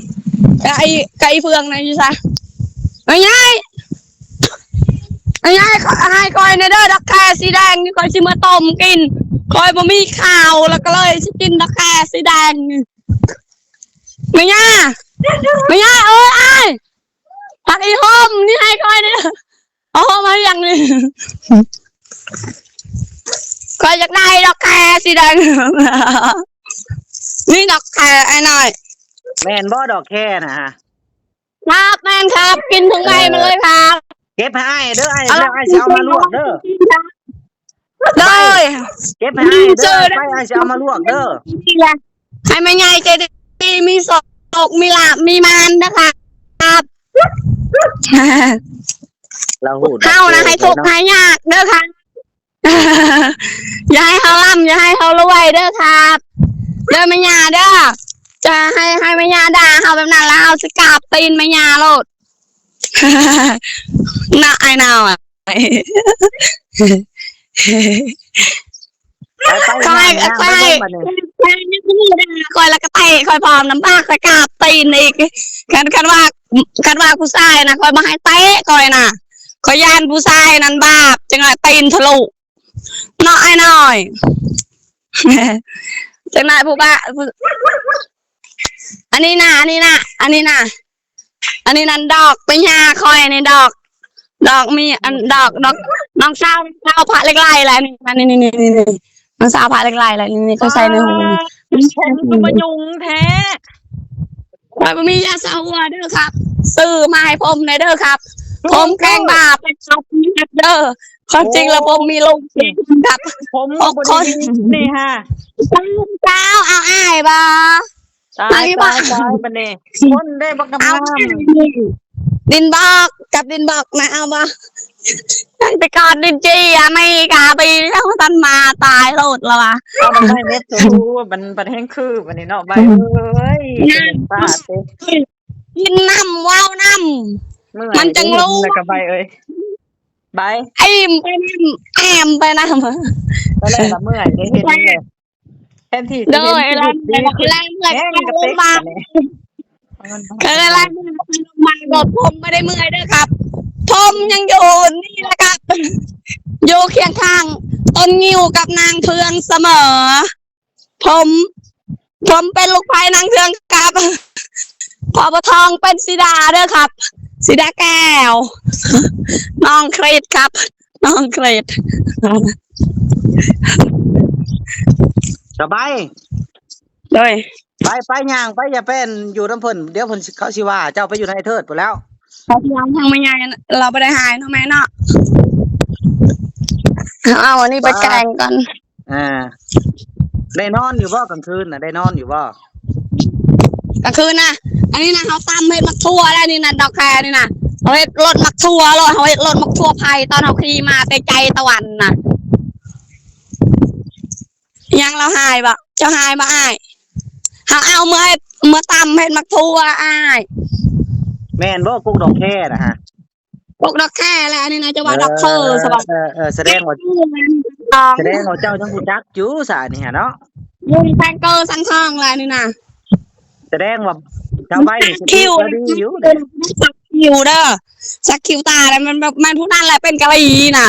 ກະອີ ກະອີເຟືອງນະຢູ່ໃສ? ແມ່ໃຫຍ່ ແມ່ໃຫຍ່ ໃຫ້ຂ້ອຍແດ່ເດີ ດອກແຄສີແດງນີ້ ຂ້ອຍຊິມາຕົ້ມກິນ ຂ້ອຍບໍ່ມີເຂົ້າ ແລ້ວກະເລີຍຊິກິນດອກແຄສີແດງນີ້. ແມ່ຍ່າ ແມ່ຍ່າເອີຍ ອ້າຍ ຜັກອີຫົ່ມນີ້ໃຫ້ຂ້ອຍແດ່. ໂອ້ ມາຫຍັງນີ້ ຂ້ອຍຢາກໄດ້ດອກແຄສີແດງ ນີ້ດອກແຄອ້າຍນ້ອຍ. ແມ່ນບໍ່ດອກແຄນະ? ຄັບ ແມ່ນຄັບ ກິນທັງໃບມັນເລີຍຄັບ. ເກັບໃຫ້ອ້າຍເດີ ອ້າຍ ແລ້ວອ້າຍຊິເອົາມາລວກເດີ. ໂດຍ ເກັບໃຫ້ອ້າຍເດີ ໄປອ້າຍຊິເອົາມາລວກເດີ. ໃຫ້ແມ່ໃຫຍ່ໃຈດີ ມີໂຊກມີລາບມີໝານນະຄັບ. ເຮົານະໃຫ້ທຸກໃຫ້ຍາກເດີຄັບ ຢ່າໃຫ້ເຮົາລ່ຳ ຢ່າໃຫ້ເຮົາລວຍເດີຄັບ ເດີແມ່ຍ່າເດີ. ຈະໃຫ້ ໃຫ້ແມ່ຍ່າດ່າເຮົາແບບນັ້ນ ແລ້ວເຮົາຊິກາບຕີນແມ່ຍ່າໂລດ. ນະ ອ້າຍນາວ ຂ້ອຍ ຂ້ອຍ ຂ້ອຍ ຂ້ອຍລະກະເຕະ ຂ້ອຍພ້ອມນຳບາກ ຂ້ອຍກາບຕີນອີກ. ຄັນ ຄັນວ່າ ຄັນວ່າຜູ້ຊາຍນະ ຂ້ອຍບໍ່ໃຫ້ເຕະ ຂ້ອຍນະ ຂ້ອຍຢ້ານຜູ້ຊາຍນັ້ນບາບ ຈັ່ງວ່າຕີນທະລຸເນາະ ອ້າຍນ້ອຍ. ຈັ່ງນັ້ນຜູ້ບາ ອັນນີ້ນະ ອັນນີ້ນະ ອັນນີ້ນະ ອັນນີ້ນັ້ນດອກໄປຫາຂ້ອຍນີ້ດອກ ດອກມີອັນດອກ ດອກ ນ້ອງສາວ ນ້ອງສາວພະເຫຼັກໄຫຼແຫຼະ ນີ້ ນີ້ ນ້ອງສາວພະເຫຼັກໄຫຼແຫຼະ ນີ້ ນີ້ ຂ້ອຍໃສ່ໃນຫູ ແຂງຄືມາຍຸງແທ້. ຂ້ອຍບໍ່ມີຢາສະຫົວເດີຄັບ ຊື້ມາໃຫ້ຜົມແດ່ເດີຄັບ. ຜົມແຂງບ່າເປັນສາວເດີ ຄວາມຈິງແລ້ວຜົມມີລູກສີ່ຄົນກັບ ຜົມບໍ່ໄດ້ມີນີ້ຫາ ເຈົ້າເອົາອ້າຍບໍ່? ຕາຍ ຕາຍ ຕາຍ ບັດນີ້ ຄົນໄດ້ບັກງາມໆ ດິນບອກ ກັບດິນບອກນະ ເອົາບໍ່? ຍັງແຕ່ກ່ອນດິນຈີ່ອາເມລິກາປີນີ້ ຍັງບໍ່ທັນມາ ຕາຍໂລດລະວ່າ ເອົາໄປເມັດໂຕ ມັນບັດແຮງຄືບັດນີ້ເນາະ ໃບເອີຍ ກິນນ້ຳເວົ້ານຳ ມັນຈັ່ງຮູ້ ແລ້ວກໍໃບເອີຍ ໃບ ອີ່ມໄປນຳ ແອມໄປນຳ ຕອນແລກກໍເມື່ອຍເດ້ ເຮັດແນວໃດ ແທນທີ່ຊິເຫັນຊີວິດດີຂຶ້ນ ແຮງກະເຕັກ ເອີຍ ແລ້ວມັນບໍ່ໄດ້ເມື່ອຍເດີຄັບ ຜົມຍັງຢູ່ນີ້ແຫຼະຄັບ ຢູ່ຄຽງຂ້າງຕົ້ນງິ້ວກັບນາງເທືອງສະເໝີ ຜົມ ຜົມເປັນລູກໃພ້ນາງເທືອງຄັບ ພໍ່ປະທອງເປັນສີດາເດີຄັບ ສີດາແກ້ວ ນ້ອງຄຣິດຄັບ ນ້ອງຄຣິດ ສະບາຍ ໂດຍ ໄປ ໄປຍ່າງໄປ ຢ່າໄປຢູ່ນຳເພິ່ນ ດຽວເພິ່ນ ເຂົາຊິວ່າເຈົ້າໄປຢູ່ນຳອ້າຍເທີດພຸ້ນແລ້ວ ເຂົາຊິວ່າທາງແມ່ໃຫຍ່ ລາວບໍ່ໄດ້ຫາຍເນາະແມ່ເນາະ ເອົາອັນນີ້ໄປແກງກ່ອນ ອ່າ ໄດ້ນອນຢູ່ບໍ່ກາງຄືນນະ ໄດ້ນອນຢູ່ບໍ່? ກາງຄືນນະ ອັນນີ້ນະ ເຮົາຕຳເຮັດໝາກຖົ່ວແລ້ວນີ້ນະ ດອກແຄນີ້ນະ ເຮົາເຮັດລົດໝາກຖົ່ວໂລດ ເຮົາເຮັດລົດໝາກຖົ່ວໄຜ່ ຕອນເຮົາຂີ່ມາແຕ່ໄຈຕະວັນນະ ຍັງລາວຫາຍບໍ່? ເຈົ້າຫາຍບໍ່ອ້າຍ? ເຮົາເອົາເມືອ ເມືອຕຳເຮັດໝາກຖົ່ວອ້າຍ ແມ່ນບໍ່ ກົກດອກແຄນະຮະ? ປົກດອກແຄແຫຼະ ອັນນີ້ນະ ຈະວ່າດອກເຄີ ເອີ ສະບາຍ ເອີ ເອີ ສະແດງວ່າ ສະແດງວ່າເຈົ້າຍັງຮູ້ຈັກຢູ່ຊະ ອັນນີ້ຫັ້ນເນາະ ວງແຊງເກີສັງທອງແຫຼະ ອັນນີ້ນະ ສະແດງວ່າຊາວໃບນີ້ຊິຮູ້ດີຢູ່ເດ້ ສັກຄິ້ວເດີ ສັກຄິ້ວຕາແລ້ວ ມັນແບບ ມັນຜູ້ນັ້ນແຫຼະເປັນກະຫຼີນະ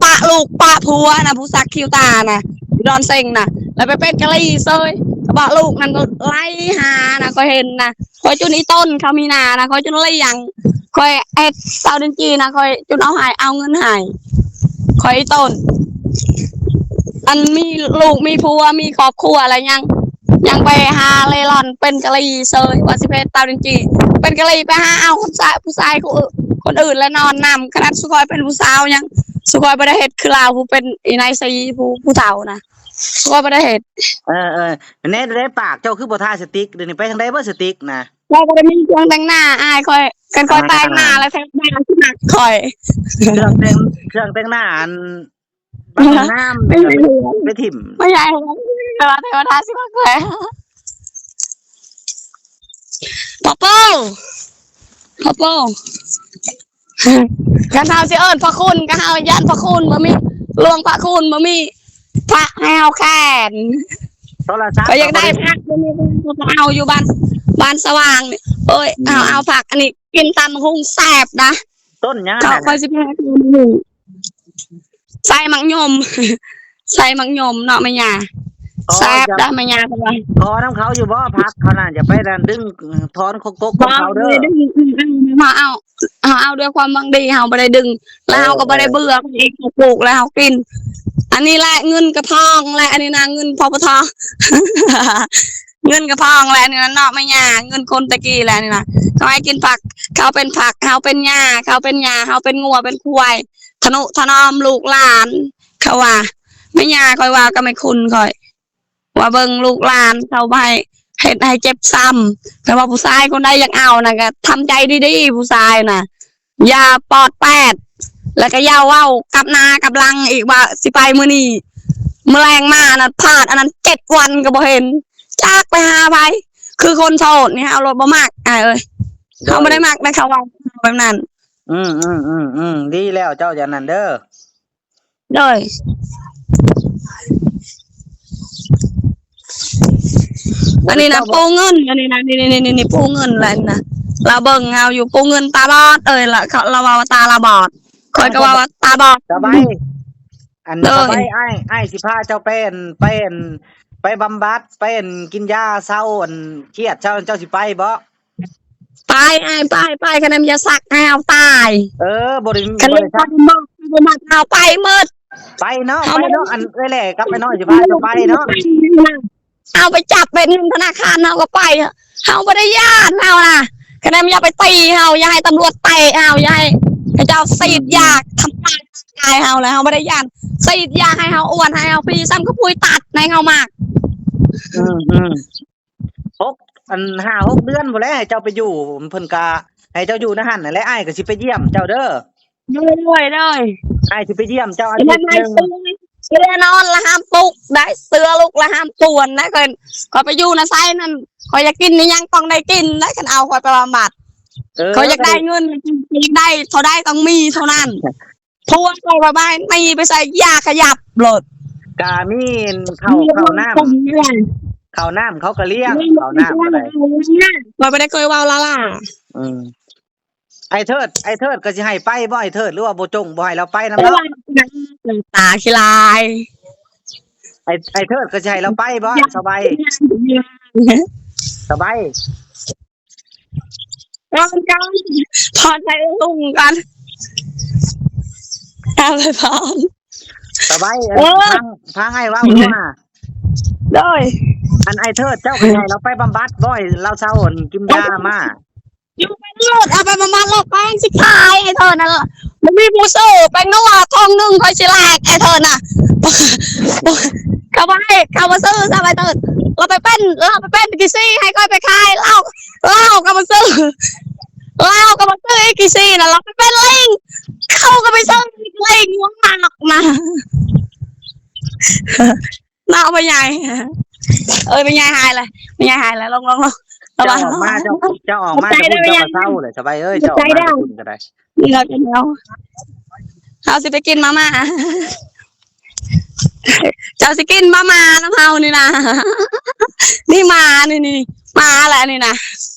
ປະລູກປະຜົວນະ ຜູ້ສັກຄິ້ວຕານະ ດອນເຊັງນະ ແລ້ວໄປເປັນກະຫຼີເຊີຍ ກະບະລູກນັ້ນກໍໄລ່ຫານະ ຂ້ອຍເຫັນນະ ຂ້ອຍຈົນອີ່ຕົນເຂົາມີນານະ ຂ້ອຍຈົນລ້ຽງ ຂ້ອຍເຮັດເຊົາດິນຈີ່ນະ ຂ້ອຍຈົນເອົາໃຫ້ ເອົາເງິນໃຫ້ ຂ້ອຍອີ່ຕົນ ອັນມີລູກມີຜົວ ມີຄອບຄົວແລ້ວ ຍັງ ຍັງໄປຫາເລ່ລ່ອນເປັນກະຫຼີເຊີຍ ວ່າຊິເຮັດເຕົ້າດິນຈີ່ ເປັນກະຫຼີໄປຫາເອົາຄົນຊາຍ ຜູ້ຊາຍຄົນອື່ນ ແລະນອນນຳ ຂະໜາດສຸຂ້ອຍເປັນຜູ້ສາວຍັງ ສຸຂ້ອຍບໍ່ໄດ້ເຮັດຄືລາວ ຜູ້ເປັນອີ່ນາຍສີ ຜູ້ ຜູ້ເຖົ້ານະ ຂ້ອຍບໍ່ໄດ້ເຮັດ ເອີ ເອີ ແນ່ ແນ່ ປາກເຈົ້າຄືບໍ່ທາສະຕິກ ດຽວນີ້ໄປທາງໃດເບິດສະຕິກນະ ຂ້ອຍບໍ່ໄດ້ມີເຄື່ອງແຕ່ງໜ້າ ອາຍຂ້ອຍ ຄັນຂ້ອຍແຕ່ງໜ້າແລ້ວ ແຕ່ງໜ້າຊິມັກຂ້ອຍ ເຄື່ອງແຕ່ງ ເຄື່ອງແຕ່ງໜ້າອັນ ບັກງາມ ໄປຖິ້ມ ແຕ່ວ່າເທວະດາຊິມັກແລ້ວ ພໍ່ປູ່ ພໍ່ປູ່ ຄັນເຮົາຊິເອີ້ນພະຄຸນ ກໍເຮົາຢ້ານພະຄຸນບໍ່ມີ ຫຼວງພະຄຸນບໍ່ມີ ພະໃຫ້ເຮົາແຂນ ໂທລະສັບ ຂ້ອຍຢາກໄດ້ຜັກ ເຮົາຢູ່ບ້ານ ບ້ານສະຫວ່າງນີ້ ໂອ້ຍ ເຮົາເອົາຜັກອັນນີ້ ກິນຕຳບັກຫຸ່ງແຊບນະ ຕົ້ນຫຍັງ ເຂົາ ຂ້ອຍຊິໄປຫາກິນບັກຫຸ່ງ ໃສ່ໝາກຍົມ ໃສ່ໝາກຍົມເນາະແມ່ຍ່າ ແຊບເດ້ແມ່ຍ່າ ເພາະວ່າ ຂໍນຳເຂົາຢູ່ບໍ່ ຜັກເຂົານະ ຢ່າໄປດັນດຶງ ຖອນກົກຂອງເຂົາເດີ ເຮົາເອົາ ເຮົາເອົາດ້ວຍຄວາມຫວັງດີ ເຮົາບໍ່ໄດ້ດຶງ ແລ້ວເຮົາກໍບໍ່ໄດ້ເບື່ອອີກ ເຮົາປູກແລ້ວເຮົາກິນ ອັນນີ້ແຫຼະເງິນກະພອງແຫຼະ ອັນນີ້ນະເງິນ ພປທ ເງິນກະພອງແຫຼະ ອັນນີ້ນະເນາະແມ່ຍ່າ ເງິນຄົນແຕ່ກີ້ແຫຼະ ອັນນີ້ນະ ເຂົາໃຫ້ກິນຜັກ ເຂົາເປັນຜັກ ເຮົາເປັນຫຍ້າ ເຂົາເປັນຫຍ້າ ເຮົາເປັນງົວເປັນຄວາຍ ທະນຸຖະໜອມລູກຫຼານ ເຂົາວ່າ ແມ່ຍ່າຂ້ອຍເວົ້າກັບແມ່ຄຸນຂ້ອຍ ວ່າເບິ່ງລູກຫຼານເຂົາບໍ່ໃຫ້ເຮັດໃຫ້ເຈັບຊ້ຳ ຄັນວ່າຜູ້ຊາຍຄົນໃດຢາກເອົານະ ກໍທຳໃຈດີໆ ຜູ້ຊາຍນະ ຢ່າປອດແປດ ແລ້ວກໍຢ່າເວົ້າກັບໜ້າກັບຫຼັງອີກວ່າຊິໄປມື້ນີ້ ມື້ແລງມານະ ພາດອັນນັ້ນເຈັດວັນກໍບໍ່ເຫັນ ຈັກໄປຫາໃຜ ຄືຄົນໂສດນີ້ເຮົາໂລດບໍ່ມັກ ອ້າຍເອີຍ ເຮົາບໍ່ໄດ້ມັກໃດ ເຂົາເວົ້າແບບນັ້ນ ອືມໆໆ ດີແລ້ວ ເຈົ້າຢ່ານັ້ນເດີ. ໂດຍ ອັນນີ້ນະ ເຈົ້າບໍ່ ປູເງິນ ອັນນີ້ນະ ນີ້ໆໆ ປູເງິນແຫຼະນະ ລາວເບິ່ງເຮົາຢູ່ ປູເງິນຕາບອດເອີຍ ລະ ລາວເວົ້າວ່າຕາລາບອດ ຂ້ອຍກໍເວົ້າວ່າຕາບອດ ສະບາຍ ອັນ ໂດຍ ສະບາຍ ອ້າຍ ອ້າຍຊິພາເຈົ້າໄປ ໄປ ໄປບຳບັດ ໄປກິນຢາເຊົາ ອັນຄຽດເຊົາ ເຈົ້າຊິໄປບໍ່? ໄປອ້າຍ ໄປ ໄປ ຄັນແມ່ນຢາສັກໃຫ້ເຮົາຕາຍ ເອີ ບໍ່ໄດ້ ຄັນເລື່ອງບໍ່ໄດ້ສັກ ບໍ່ມັກ ບໍ່ມັກເຮົາໄປໝົດ ໄປເນາະ ເຮົາໄປເນາະ ອັນເອື້ອຍແຫຼະກັບໄອ້ນ້ອຍຊິພາເຈົ້າໄປເນາະ ເຮົາໄປຈັບໄປເງິນທະນາຄານເຮົາກໍໄປ ເຮົາບໍ່ໄດ້ຢ້ານເຮົານະ ຄະແນນ ຢ່າໄປຕີເຮົາ, ຢ່າໃຫ້ຕຳຫຼວດເຕະເຮົາ, ຢ່າໃຫ້ເຂົາເຈົ້າສີດຢາ ອືມ ທຳຮ້າຍຮ່າງກາຍເຮົາ ແລ້ວເຮົາບໍ່ໄດ້ຢ້ານ, ສີດຢາໃຫ້ເຮົາອ້ວນ ໃຫ້ເຮົາພີຊ້ຳ ກໍພຸ້ຍຕັດໃຫ້ເຮົາມັກ. ອືມໆ ຫົກ ອັນ ຫ້າຫົກເດືອນພຸ້ນແຫຼະ ໃຫ້ເຈົ້າໄປຢູ່, ເພິ່ນກະໃຫ້ເຈົ້າຢູ່ໃນຫັ້ນຫັ້ນແຫຼະ, ອ້າຍກໍຊິໄປຢ້ຽມເຈົ້າເດີ. ໂດຍ ໂດຍ ໂດຍ. ອ້າຍຊິໄປຢ້ຽມເຈົ້າອາທິດໜຶ່ງ. ເສື້ອນອນລະຫ້າມປຸກໄດ້, ເສື້ອລຸກລະຫ້າມຕວນໄດ້. ຂ້ອຍ ຂ້ອຍໄປຢູ່ນະໄຊນັ້ນ ຂ້ອຍຢາກກິນອີ່ຫຍັງຕ້ອງໄດ້ກິນໄດ້, ຄັນເອົາຂ້ອຍໄປບຳບັດ. ເອີ ຂ້ອຍຢາກໄດ້ເງິນ ຢາກໄດ້ເທົ່າໃດຕ້ອງມີເທົ່ານັ້ນ. ຜົວຂ້ອຍວ່າບໍ່ໃຫ້ມີໄປໃສ່ຢາຂະຫຍັບໂລດ. ກະມີເຂົ້າ ເຂົ້ານ້ຳ ເຂົ້ານ້ຳເຂົາກະລ້ຽງ, ເຂົ້ານ້ຳກະໄດ້. ຂ້ອຍບໍ່ໄດ້ເຄີຍເວົ້າລາລາ. ອືມ. ອ້າຍເທີດ ອ້າຍເທີດກໍຊິໃຫ້ໄປບໍ່ ອ້າຍເທີດ ຫຼືວ່າບໍ່ຈົ່ງ ບໍ່ໃຫ້ລາວໄປນຳເນາະ? ຕາຂີ້ລາຍ. ອ້າຍ ອ້າຍເທີດກໍຊິໃຫ້ລາວໄປບໍ່? ສະບາຍ ສະບາຍ. ກ່ອນ ກ່ອນ ພອນໃຫ້ລຸງກ່ອນ ເອົາເລີຍພອນ. ສະບາຍ ເອີ ຟັງ ຟັງອ້າຍເວົ້າຢູ່ນະ. ໂດຍ. ອັນອ້າຍເທີດ ເຈົ້າກໍໃຫ້ລາວໄປບຳບັດບໍ່ ໃຫ້ລາວເຊົາ ອັນ ກິນຢາມາ? ຢູ່ໄປໂລດ ເອົາໄປບຳບັດໂລດ ແປ້ງຊິຂາຍ ອ້າຍເທີດນັ້ນ ບໍ່ມີຜູ້ຊື້ ແປ້ງນົວຖົງໜຶ່ງຂ້ອຍຊິແລກ ອ້າຍເທີດນະ. ເຂົາບໍ່ໃຫ້ ເຂົາບໍ່ຊື້ຊ້ຳ ອ້າຍເທີດ. ລາວໄປເປັນ ລາວໄປເປັນຂີ້ຊີ້ໃຫ້ຂ້ອຍໄປຂາຍ ລາວ ລາວກໍບໍ່ຊື້ ລາວກໍບໍ່ຊື້ອີກຂີ້ຊີ້ນະ. ລາວໄປເປັນລິງ ເຂົາກໍໄປຊື້ອີກລິງ ງວງມານອກນະ. ເນາະ ພໍ່ໃຫຍ່ ເອີຍ ແມ່ໃຫຍ່ຫາຍແລ້ວ ແມ່ໃຫຍ່ຫາຍແລ້ວ ລົງ ລົງ ລົງ. ເຈົ້າອອກມາ ເຈົ້າ ເຈົ້າອອກມາຈາກພຸ້ນ ເຈົ້າກໍເຊົາແລ້ວ ສະບາຍເອີຍ. ເຈົ້າອອກມາຈາກພຸ້ນກໍໄດ້ ນີ້ລາວຈະເອົາ ເຮົາຊິໄປກິນມາມ່າ ເຈົ້າຊິກິນມາມ່ານຳເຮົານີ້ນະ. ນີ້ໝາ ນີ້ ນີ້ ໝາແຫຼະນີ້ນະ.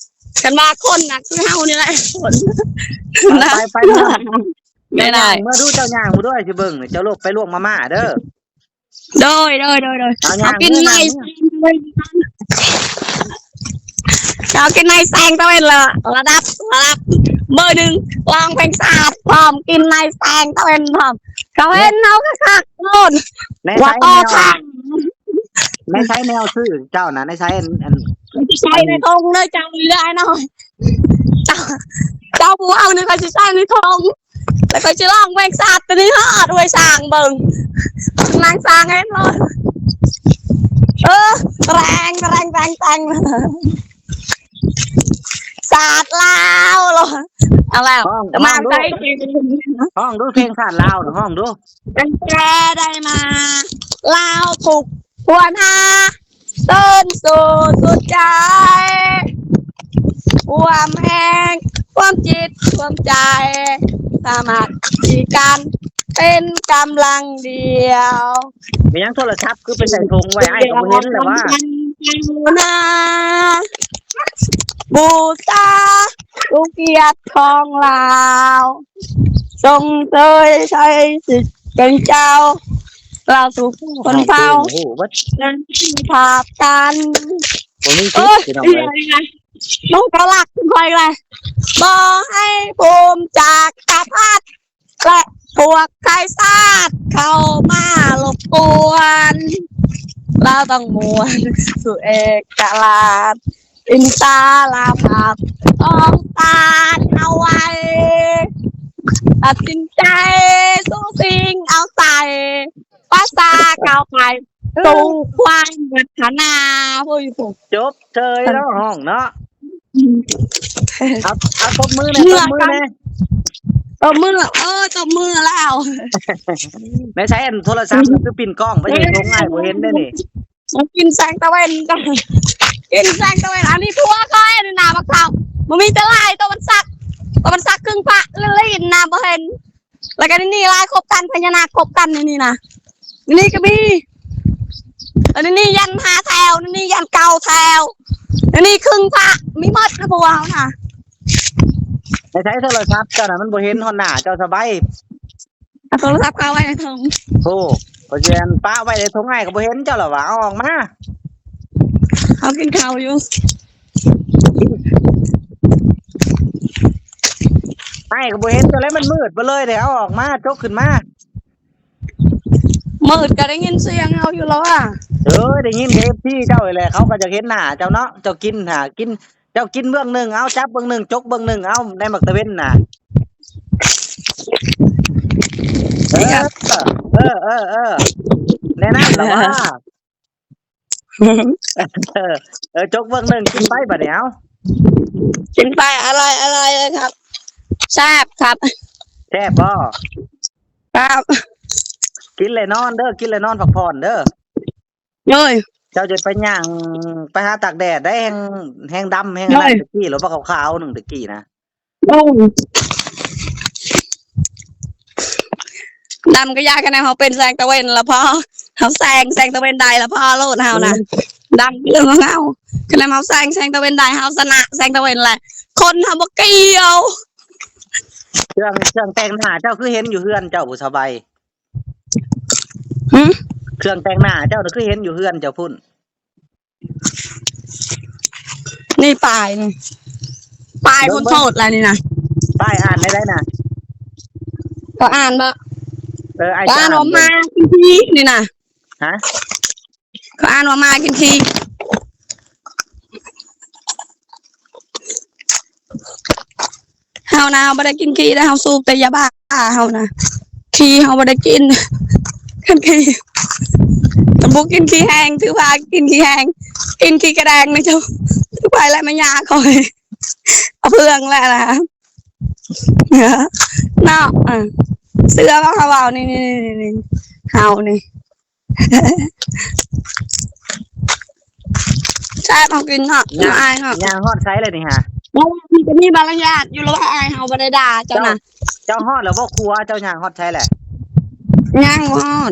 ຄັນວ່າຄົນນະ ຄືເຮົານີ້ແຫຼະ ຄົນ. ໄປ ໄປ ໄດ້ ໄດ້ ເມືອດູ ເຈົ້າຍ່າງມາດ້ວຍ ຊິເບິ່ງ ເຈົ້າລວກ ໄປລວກມາມ່າເດີ. ໂດຍ ໂດຍ ໂດຍ ໂດຍ. ເອົາ ເອົາກິນໃນ ເອົາກິນໃນແສງຕາເວັນລະ ລະດັບ ລະດັບເບີໜຶ່ງ ຮ້ອງເພງຊາດພ້ອມ ກິນໃນແສງຕາເວັນພ້ອມ ເຂົາເຫັນເຮົາຄັກໆໂລດ ວ່າຕໍ່ທາງ. ໃນໃສແນວຊື້ເຈົ້ານະ ໃນໃສ ອັນ ໃສ່ໃນຖົງເດີເຈົ້າ ເຫຼືອໜ້ອຍ ເຈົ້າ ເຈົ້າບໍ່ເອົານີ້ ຂ້ອຍຊິໃສ່ໃນຖົງ ແລ້ວຂ້ອຍຊິຮ້ອງເພງຊາດໂຕນີ້ຮອດຫ້ວຍຊ້າງເບິ່ງ ນາງຊ້າງເຫັນບໍ່? ເອີ ແຣງ ແຣງ ແຣງ ແຣງ ຊາດລາວ ເອົາແລ້ວ ຮ້ອງ ຮ້ອງດູ ຮ້ອງດູເພງຊາດລາວ ຮ້ອງດູ. ຕັ້ງແຕ່ໄດ້ມາ ລາວທຸກຄວນຫາ ເຊີນສູ່ສຸດໃຈ ຄວາມແຮງ ຄວາມຈິດ ຄວາມໃຈ ສາມາດທີ່ກັນເປັນກຳລັງດຽວ. ແມ່ນຫຍັງໂທລະສັບຄືໄປໃສ່ຖົງໄວ້ ອ້າຍກໍບໍ່ເຫັນແລ້ວວ່າ ນາ ບູຊາ ສູ່ກຽດຂອງລາວ ຊົມເຊີຍໄຊສິດເປັນເຈົ້າ ລາວທຸກຊົນເຜົ່າ ໂອ້ໂຫ ເປັນພາບກັນ ບໍ່ມີສິດ ໂອ້ຍ ພີ່ນ້ອງເອີຍ ນ້ອງກໍລັກຂ້ອຍແຫຼະ ບໍ່ໃຫ້ພູມຈັກກະພັດ ແລະ ພວກໄຄສາດເຂົ້າມາລົບກວນ ລາວຕ້ອງມ່ວນສູ່ເອກະລາດ ອິນສາລາພາບຂອງຊາດເຮົາໄວ້ ຕັດສິນໃຈສູ້ຊິງເອົາໃສ່ ພາສາກ້າວໄປສູ່ຄວາມວັດທະນາ. ໂອ້ຍ ຈົບເຊີຍເນາະ ຮ້ອງເນາະ. ເອົາ ເອົາ ຕົບມືແດ່ ຕົບມືແດ່ ຕົບມື ເອີ ຕົບມືແລ້ວ. ໃນໃສ ອັນໂທລະສັບ ຄືປິ່ນກ້ອງໄປໃສ່ຖົງ ອ້າຍບໍ່ເຫັນເດ້ນີ້. ກິນແສງຕາເວັນ ກິນແສງຕາເວັນ. ອັນນີ້ຜົວຂ້ອຍນີ້ນາ ບັກເຖົ້າ ບໍ່ມີແຕ່ລາຍ ໂຕມັນສັກ ໂຕມັນສັກຄຶ່ງພະ ຫຼິ້ນໆນະ ບໍ່ເຫັນ. ແລ້ວກໍນີ້ ລາຍຄົບກັນ ພະຍານາກຄົບກັນ ນີ້ນະ ນີ້ກໍມີ. ອັນນີ້ຍັນຫ້າແຖວ ນີ້ຍັນເກົ້າແຖວ ອັນນີ້ຄຶ່ງພະ ມີໝົດນະ ພວກເຮົານະ. ໃນໃສໂທລະສັບເຈົ້ານະ ມັນບໍ່ເຫັນຮອດໜ້າເຈົ້າ ສະບາຍ. ເອົາໂທລະສັບເຂົ້າໄວ້ໃນຖົງ. ໂອ້ ຂ້ອຍຊິອັນປະໄວ້ໃນຖົງ ອ້າຍກໍບໍ່ເຫັນເຈົ້າລະວ່າ ເອົາອອກມາ. ເຮົາກິນເຂົ້າຢູ່ ອ້າຍກໍບໍ່ເຫັນເຈົ້າແລ້ວ ມັນມືດເບີດເລີຍເດ້. ເອົາອອກມາ ຈົກຂຶ້ນມາ. ມືດກໍໄດ້ຍິນສຽງເຮົາຢູ່ແລ້ວວ່າ. ເອີຍ ໄດ້ຍິນແຕ່ເອັຟຊີເຈົ້ານີ້ແຫຼະ ເຂົາກໍຢາກເຫັນໜ້າເຈົ້າເນາະ. ເຈົ້າກິນຫາ ກິນ ເຈົ້າກິນເບື້ອງໜຶ່ງ ເອົາ ຈັບເບື້ອງໜຶ່ງ ຈົກເບື້ອງໜຶ່ງ ເອົາ ໃນໝາກຕະເວັນນະ. ເອີ ເອີ ເອີ ເອີ ແນວນັ້ນລະວ່າ. ເອີ ຈົກເບື້ອງໜຶ່ງ ກິນໄປບາດນີ້ ເອົາ ກິນໄປ ອະລ່ອຍ ອະລ່ອຍເລີຍຄັບ ແຊບຄັບ ແຊບບໍ່? ຄັບ ກິນແລ້ວນອນເດີ ກິນແລ້ວນອນພັກຜ່ອນເດີ. ໂດຍ ເຈົ້າຈະໄປຍ່າງໄປຫາຕາກແດດໄດ໋ ແຮງ ແຮງດຳແຮງອັນນັ້ນ ໂດຍ ຕະກີ້ ຫຼືວ່າຂາວໆໜຶ່ງຕະກີ້ນະ. ໂອ້ ດຳກໍຢ່າ ຄັນເຮົາເປັນແສງຕາເວັນລະພໍ ເຮົາແຊງແສງຕາເວັນໄດ້ລະພໍໂລດເຮົານະ. ອືມ ດຳເລື່ອງຂອງເຮົາ ຄັນເຮົາແຊງແສງຕາເວັນໄດ້ ເຮົາຊະນະແສງຕາເວັນແຫຼະ ຄົນເຮົາບໍ່ກ່ຽວ. ເຄື່ອງ ເຄື່ອງແຕ່ງໜ້າເຈົ້າຄືເຫັນຢູ່ເຮືອນເຈົ້າພຸ້ນ ສະບາຍ? ຫື? ເຄື່ອງແຕ່ງໜ້າເຈົ້ານະຄືເຫັນຢູ່ເຮືອນເຈົ້າພຸ້ນ? ນີ້ປ້າຍນີ້ ປ້າຍຄົນໂສດລະນີ້ນະ. ປ້າຍອ່ານໄດ້ໃດນະ? ເຂົາອ່ານບໍ່? ເອີ ອ້າຍ ເຂົາອ່ານວ່າມາກິນຂີ້ນີ້ນະ. ຮະ? ເຂົາອ່ານວ່າມາກິນຂີ້. ເຮົານະ ເຮົາບໍ່ໄດ້ກິນຂີ້ເດ້ ເຮົາສູບແຕ່ຢາບ້າ ເຮົານະ ຂີ້ເຮົາບໍ່ໄດ້ກິນ. ຄັນຂີ້ ຄັນບໍ່ກິນຂີ້ແຫ້ງ ຖືພາກິນຂີ້ແຫ້ງ ກິນຂີ້ກະແດງນະເຈົ້າ. ຖືໄປແລ້ວແມ່ຍ່າຂ້ອຍ ເອົາເພື່ອງແລ້ວນະ ເນາະ. ເຊື່ອບໍ່ເຮົາເວົ້ານີ້ ນີ້ ນີ້ ນີ້ ເຮົານີ້ ແຊບ ເຮົາກິນເນາະ ຍ່າງ ອາຍເນາະ. ຍ່າງຮອດໃສແລ້ວນີ້ຫາ? ບໍ່ ມີ ມີມາລະຍາດຢູ່ ລະວ່າອາຍ ເຮົາບໍ່ໄດ້ດ່າເຈົ້ານະ. ເຈົ້າ ເຈົ້າຮອດແລ້ວບໍ່ຄົວ? ເຈົ້າຍ່າງຮອດໃສແລ້ວ? ຍັງບໍ່ຮອດ.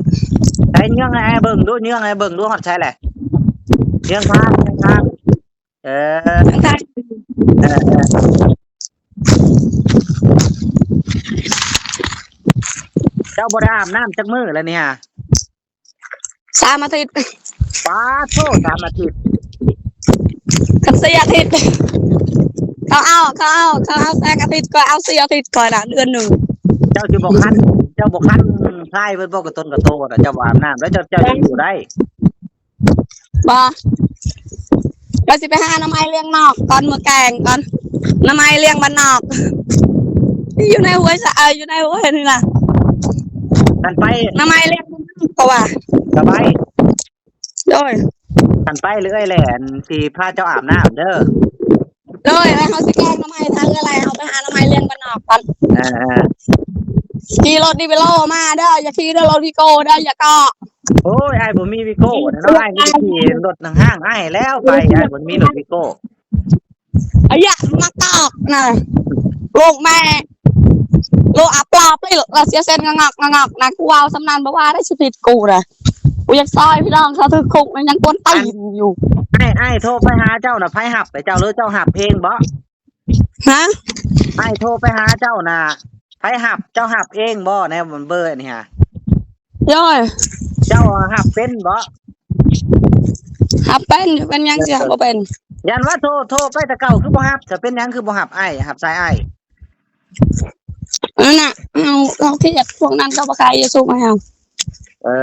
ໃສເຍືອງໃຫ້ເບິ່ງດູ ເຍືອງໃຫ້ເບິ່ງດູ ຮອດໃສແລ້ວ? ເຍືອງທາງ ເຍືອງທາງ. ເອີ ເຍືອງທາງ. ເອີ ເອີ ເຈົ້າບໍ່ໄດ້ອາບນ້ຳຈັກມື້ແລ້ວນີ້ຫາ? ສາມອາທິດ. ປາດໂທ້ ສາມອາທິດ. ຄັນສີ່ອາທິດ ເຂົາເອົາ ເຂົາເອົາ ເຂົາເອົາແຊງອາທິດ ຂ້ອຍເອົາສີ່ອາທິດ ຂ້ອຍນະ ເດືອນໜຶ່ງ. ເຈົ້າຊິບໍ່ຄັນ ເຈົ້າບໍ່ຄັນພາຍເພິ່ນບໍ່ ກະຕົນກະໂຕນະ ເຈົ້າບໍ່ອາບນ້ຳ ແລ້ວເຈົ້າ ເຈົ້າຊິຢູ່ໄດ້? ບໍ່ ວ່າຊິໄປຫາໜໍ່ໄມ້ລ້ຽງນອກກ່ອນ ມື້ແກງກ່ອນ ໜໍ່ໄມ້ລ້ຽງບ້ານນອກ ຢູ່ໃນຫ້ວຍສະອາຍ ຢູ່ໃນຫ້ວຍນີ້ນະ. ຄັນໄປ ໜໍ່ໄມ້ລ້ຽງບ້ານນອກ ເຂົາວ່າ ສະບາຍ. ໂດຍ ຄັນໄປເລື້ອຍແຫຼະ ອັນ ຊິພາເຈົ້າອາບນ້ຳເດີ. ໂດຍ ແລ້ວເຮົາຊິແກງໜໍ່ໄມ້ທາງເອື້ອຍ ເຮົາໄປຫາໜໍ່ໄມ້ລ້ຽງບ້ານນອກກ່ອນ. ເອີ ຂີ່ລົດດີເວໂລມາເດີ ຢ່າຂີ່ເດີ ລົດວີໂກ້ເດີ ຢ່າເກາະ. ໂອ້ຍ ອ້າຍບໍ່ມີວີໂກ້ນະເນາະ ອ້າຍມີແຕ່ຂີ່ລົດຫ້າງໆ ອ້າຍແລ້ວໄປ ອ້າຍບໍ່ມີລົດວີໂກ້. ອາຍະ ມາຕອກນະ ລູກແມ່ ລູກອາປອບ ລະເສຍເສັ້ນງະງອກງະງອກນະ ກູເວົ້າສ່ຳນັ້ນບໍ່ວ່າໄດ້ ຊິຜິດກູນະ. ກູຢາກຊ່ອຍພີ່ນ້ອງເຂົາຖືກຄຸກນະ ຍັງກວນຕີນຢູ່. ອ້າຍ ອ້າຍໂທໄປຫາເຈົ້ານະ ໃຜຮັບໃຫ້ເຈົ້າ ຫຼືເຈົ້າຮັບເອງບໍ? ຮະ? ອ້າຍໂທໄປຫາເຈົ້ານະ ໃຜຮັບ? ເຈົ້າຮັບເອງບໍ ໃນເບີນີ້ຫາ? ໂດຍ ເຈົ້າຮັບເປັນບໍ? ຮັບເປັນ ເປັນຫຍັງຊິຮັບບໍ່ເປັນ? ຢ້ານວ່າໂທ ໂທໄປແຕ່ເກົ່າຄືບໍ່ຮັບ ຈະເປັນຫຍັງຄືບໍ່ຮັບອ້າຍ ຮັບສາຍອ້າຍ? ອັນນັ້ນນະ ເຮົາ ເຮົາຄຽດ ພວກນັ້ນເຂົາບໍ່ຂາຍຢາສູບໃຫ້ເຮົາ. ເອີ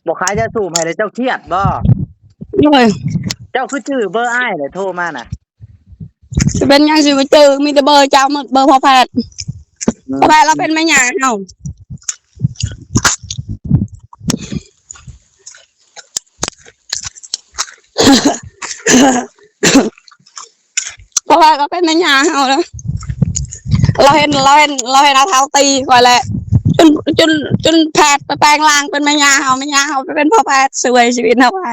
ບໍ່ຂາຍຢາສູບໃຫ້ແລ້ວເຈົ້າຄຽດບໍ? ໂດຍ ເຈົ້າຄືຈື່ເບີອ້າຍແລ້ວໂທມານະ? ຊິເປັນຫຍັງຊິບໍ່ຈື່ ມີແຕ່ເບີເຈົ້າໝົດ ເບີພໍ່ແພດ. ອືມ ພໍ່ແພດລາວເປັນແມ່ຍ່າເຮົາ ພໍ່ແພດລາວເປັນແມ່ຍ່າເຮົາເດີ. ລາວເຫັນ ລາວເຫັນ ລາວເຫັນອ້າເຖົ້າຕີຂ້ອຍແຫຼະ ຈົນ ຈົນ ຈົນແພດໄປແປງຮ່າງເປັນແມ່ຍ່າເຮົາ ແມ່ຍ່າເຮົາໄປເປັນພໍ່ແພດ ຊ່ວຍຊີວິດເຮົາໄວ້.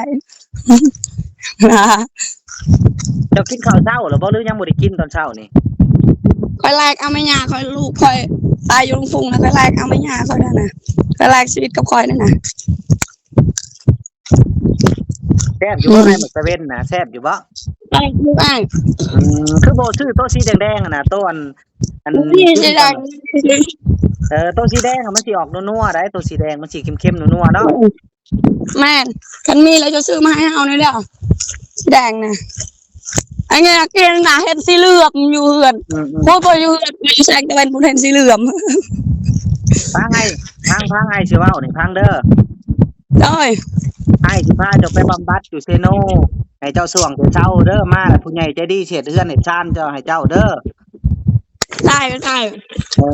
ເຈົ້າກິນເຂົ້າເຊົ້າແລ້ວບໍ່ ຫຼືຍັງບໍ່ໄດ້ກິນຕອນເຊົ້ານີ້? ຂ້ອຍແລກເອົາແມ່ຍ່າຂ້ອຍ ລູກຂ້ອຍຕາຍຢູ່ລົງພຸງນະ ຂ້ອຍແລກເອົາແມ່ຍ່າຂ້ອຍນັ້ນນະ ຂ້ອຍແລກຊີວິດກັບຂ້ອຍນັ້ນນະ. ແຊບຢູ່ບໍ່ ອືມ ໃນໝາກຕາເວັນນະ ແຊບຢູ່ບໍ່? ແຊບຢູ່ອ້າຍ. ອືມ ຄືບໍ່ຊື້ໂຕສີແດງໆຫັ້ນນະ ໂຕອັນ ອັນ ນີ້ສີແດງ. ເອີ ໂຕສີແດງມັນຊິອອກນົວໆໄດ໋ ໂຕສີແດງມັນຊິເຄັມໆນົວໆເນາະ. ແມ່ນ ຄັນມີແລ້ວຈະຊື້ມາໃຫ້ເຮົາແດ່ເດີ ສີແດງນະ. ອັນນີ້ນະ ກິນນະ ເຫັນສີເຫຼືອມຢູ່ເຮືອນ. ອືມໆ ໂອ້ຍ ບໍ່ຢູ່ເຮືອນ ຢູ່ແສງຕາເວັນພຸ້ນເຫັນສີເຫຼືອມ. ຟັງອ້າຍ ຟັງ ຟັງອ້າຍຊິເວົ້ານີ້ ຟັງເດີ. ໂດຍ ອ້າຍຊິພາເຈົ້າໄປບຳບັດຢູ່ເຊໂນ ໃຫ້ເຈົ້າຊ່ວງເຈົ້າເຊົາເດີ. ມາແລ້ວຜູ້ໃຫຍ່ໃຈດີຊິເຮັດເຮືອນເຮັດຊານເຈົ້າໃຫ້ເຈົ້າເດີ. ໄດ້ ໄດ້. ເອີ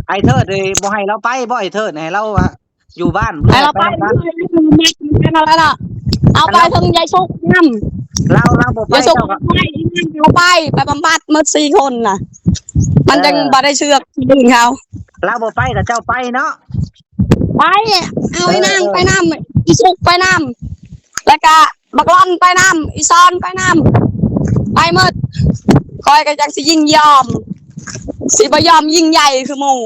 ອ້າຍເທີດນີ້ບໍ່ໃຫ້ລາວໄປບໍ່? ອ້າຍເທີດໃຫ້ລາວວ່າ ຢູ່ບ້ານ ໃຫ້ລາວໄປ ໄປນຳກັນ ເອົາໄປເຖິງຍາຍສຸກນຳ. ລາວ ລາວບໍ່ໄປ ຍາຍສຸກ ເຈົ້າກໍ ໄປ ໄປບຳບັດໝົດສີ່ຄົນນະ ມັນ ເອີ ຈັ່ງບໍ່ໄດ້ເຊືອກຄົນອື່ນເຂົາ. ລາວບໍ່ໄປກໍເຈົ້າໄປເນາະ. ໄປ ເອົາ ເອີ ອີນາງ ເອີ ໄປນຳ ອີສຸກໄປນຳ ແລ້ວກະ ບັກລອນໄປນຳ ອີຊອນໄປນຳ ໄປໝົດ. ຂ້ອຍກໍຈັ່ງຊິຍິ່ງຍອມ ຊິບໍ່ຍອມຍິ່ງໃຫຍ່ຄືໝູ່.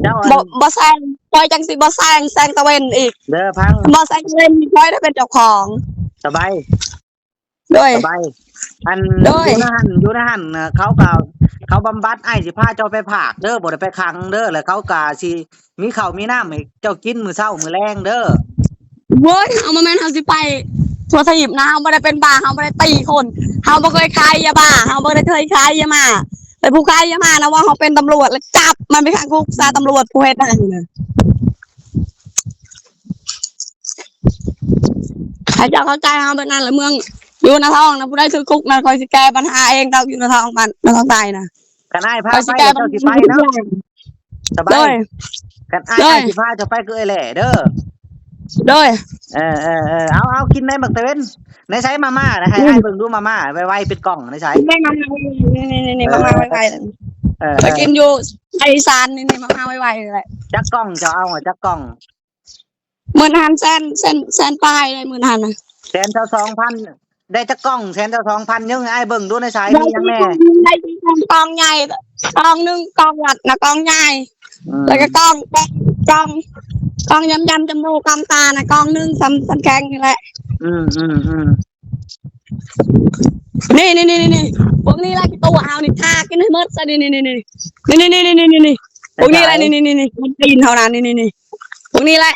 ເຈົ້າ ອັນ ບໍ່ ບໍ່ແຊງ ຂ້ອຍຈັ່ງຊິບໍ່ແຊງ ແຊງຕາເວັນອີກເດີ. ຟັງ ບໍ່ແຊງຕາເວັນ ຂ້ອຍໄດ້ເປັນເຈົ້າຂອງ. ສະບາຍ ໂດຍ ສະບາຍ. ອັນ ໂດຍ ຢູ່ໃນຫັ້ນ ຢູ່ໃນຫັ້ນ ເຂົາກໍ ເຂົາບຳບັດ. ອ້າຍຊິພາເຈົ້າໄປພາກເດີ ບໍ່ໄດ້ໄປຂັງເດີ. ແລ້ວເຂົາກໍຊິ ມີເຂົ້າມີນ້ຳໃຫ້ເຈົ້າກິນມື້ເຊົ້າມື້ແລງເດີ. ໂອ້ຍ ເຮົາບໍ່ແມ່ນເຮົາຊິໄປທົ່ວທະວີບນະ ເຮົາບໍ່ໄດ້ເປັນບ້າ ເຮົາບໍ່ໄດ້ຕີຄົນ ເຮົາບໍ່ເຄີຍຂາຍຢາບ້າ ເຮົາບໍ່ໄດ້ເຄີຍຂາຍຢາມ້າ. ແຕ່ຜູ້ຂາຍຢາມ້ານະ ວ່າເຮົາເປັນຕຳຫຼວດແລ້ວຈັບມັນໄປຂັງຄຸກຊະ ຕຳຫຼວດຜູ້ເຮັດນັ້ນນະ. ໃຫ້ເຈົ້າເຂົ້າໃຈເຮົາແບບນັ້ນລະ ເມືອງຢູ່ນາທອງນະ ຜູ້ໃດຖືກຄຸກນະ ຂ້ອຍຊິແກ້ບັນຫາເອງດອກ ຢູ່ນາທອງບ້ານນາທອງໃຕ້ນະ. ຄັນອ້າຍພາໄປ ເຈົ້າຊິໄປເນາະ. ສະບາຍ ໂດຍ ຄັນອ້າຍ ໂດຍ ອ້າຍຊິພາເຈົ້າໄປຄືເອື້ອຍແຫຼເດີ. ໂດຍ ເອີໆໆ ເອົາໆ ກິນໄດ້ບັກຕາເວັນ. ໃນໃສມາມ່ານະ ໃຫ້ອ້າຍເບິ່ງດູ ມາມ່າໄວໆ ເປັນກ່ອງໃນໃສ? ນີ້ໆໆ ມາມ່າໄວໆ ເອີໆ ໄປກິນຢູ່ໄພສານນີ້ໆ ມາມ່າໄວໆ ນີ້ແຫຼະ. ຈັກກ່ອງ ເຈົ້າເອົາຈັກກ່ອງ? ໝື່ນຫັ້ນ ແສນ ແສນ ແສນປາຍໄດ້ໝື່ນຫັ້ນນະ. ແສນຊາວສອງພັນ ໄດ້ຈັກກ່ອງ? ແສນຊາວສອງພັນ ຍັງໃຫ້ອ້າຍເບິ່ງດູໃນສາຍມີຫຍັງແດ່? ໄດ້ກ່ອງໃຫຍ່ ກ່ອງໜຶ່ງ ກ່ອງລັດນະ ກ່ອງໃຫຍ່ ອືມ ແລ້ວກໍກ່ອງ ກ່ອງ ກ່ອງ ກ່ອງຢຳໆ ຈະມູກ ກ່ອງຕານະ ກ່ອງໜຶ່ງ ສ່ຳ ສ່ຳແຂງນີ້ແຫຼະ. ອືມໆໆ ນີ້ໆໆ ພວກນີ້ແຫຼະທີ່ໂຕເຮົານີ້ ທາກິນໃຫ້ໝົດຊະ ນີ້ໆໆ ນີ້ ພວກນີ້ແຫຼະ ນີ້ໆໆ ຕີນເຮົານະ ນີ້ໆໆ ພວກນີ້ແຫຼະ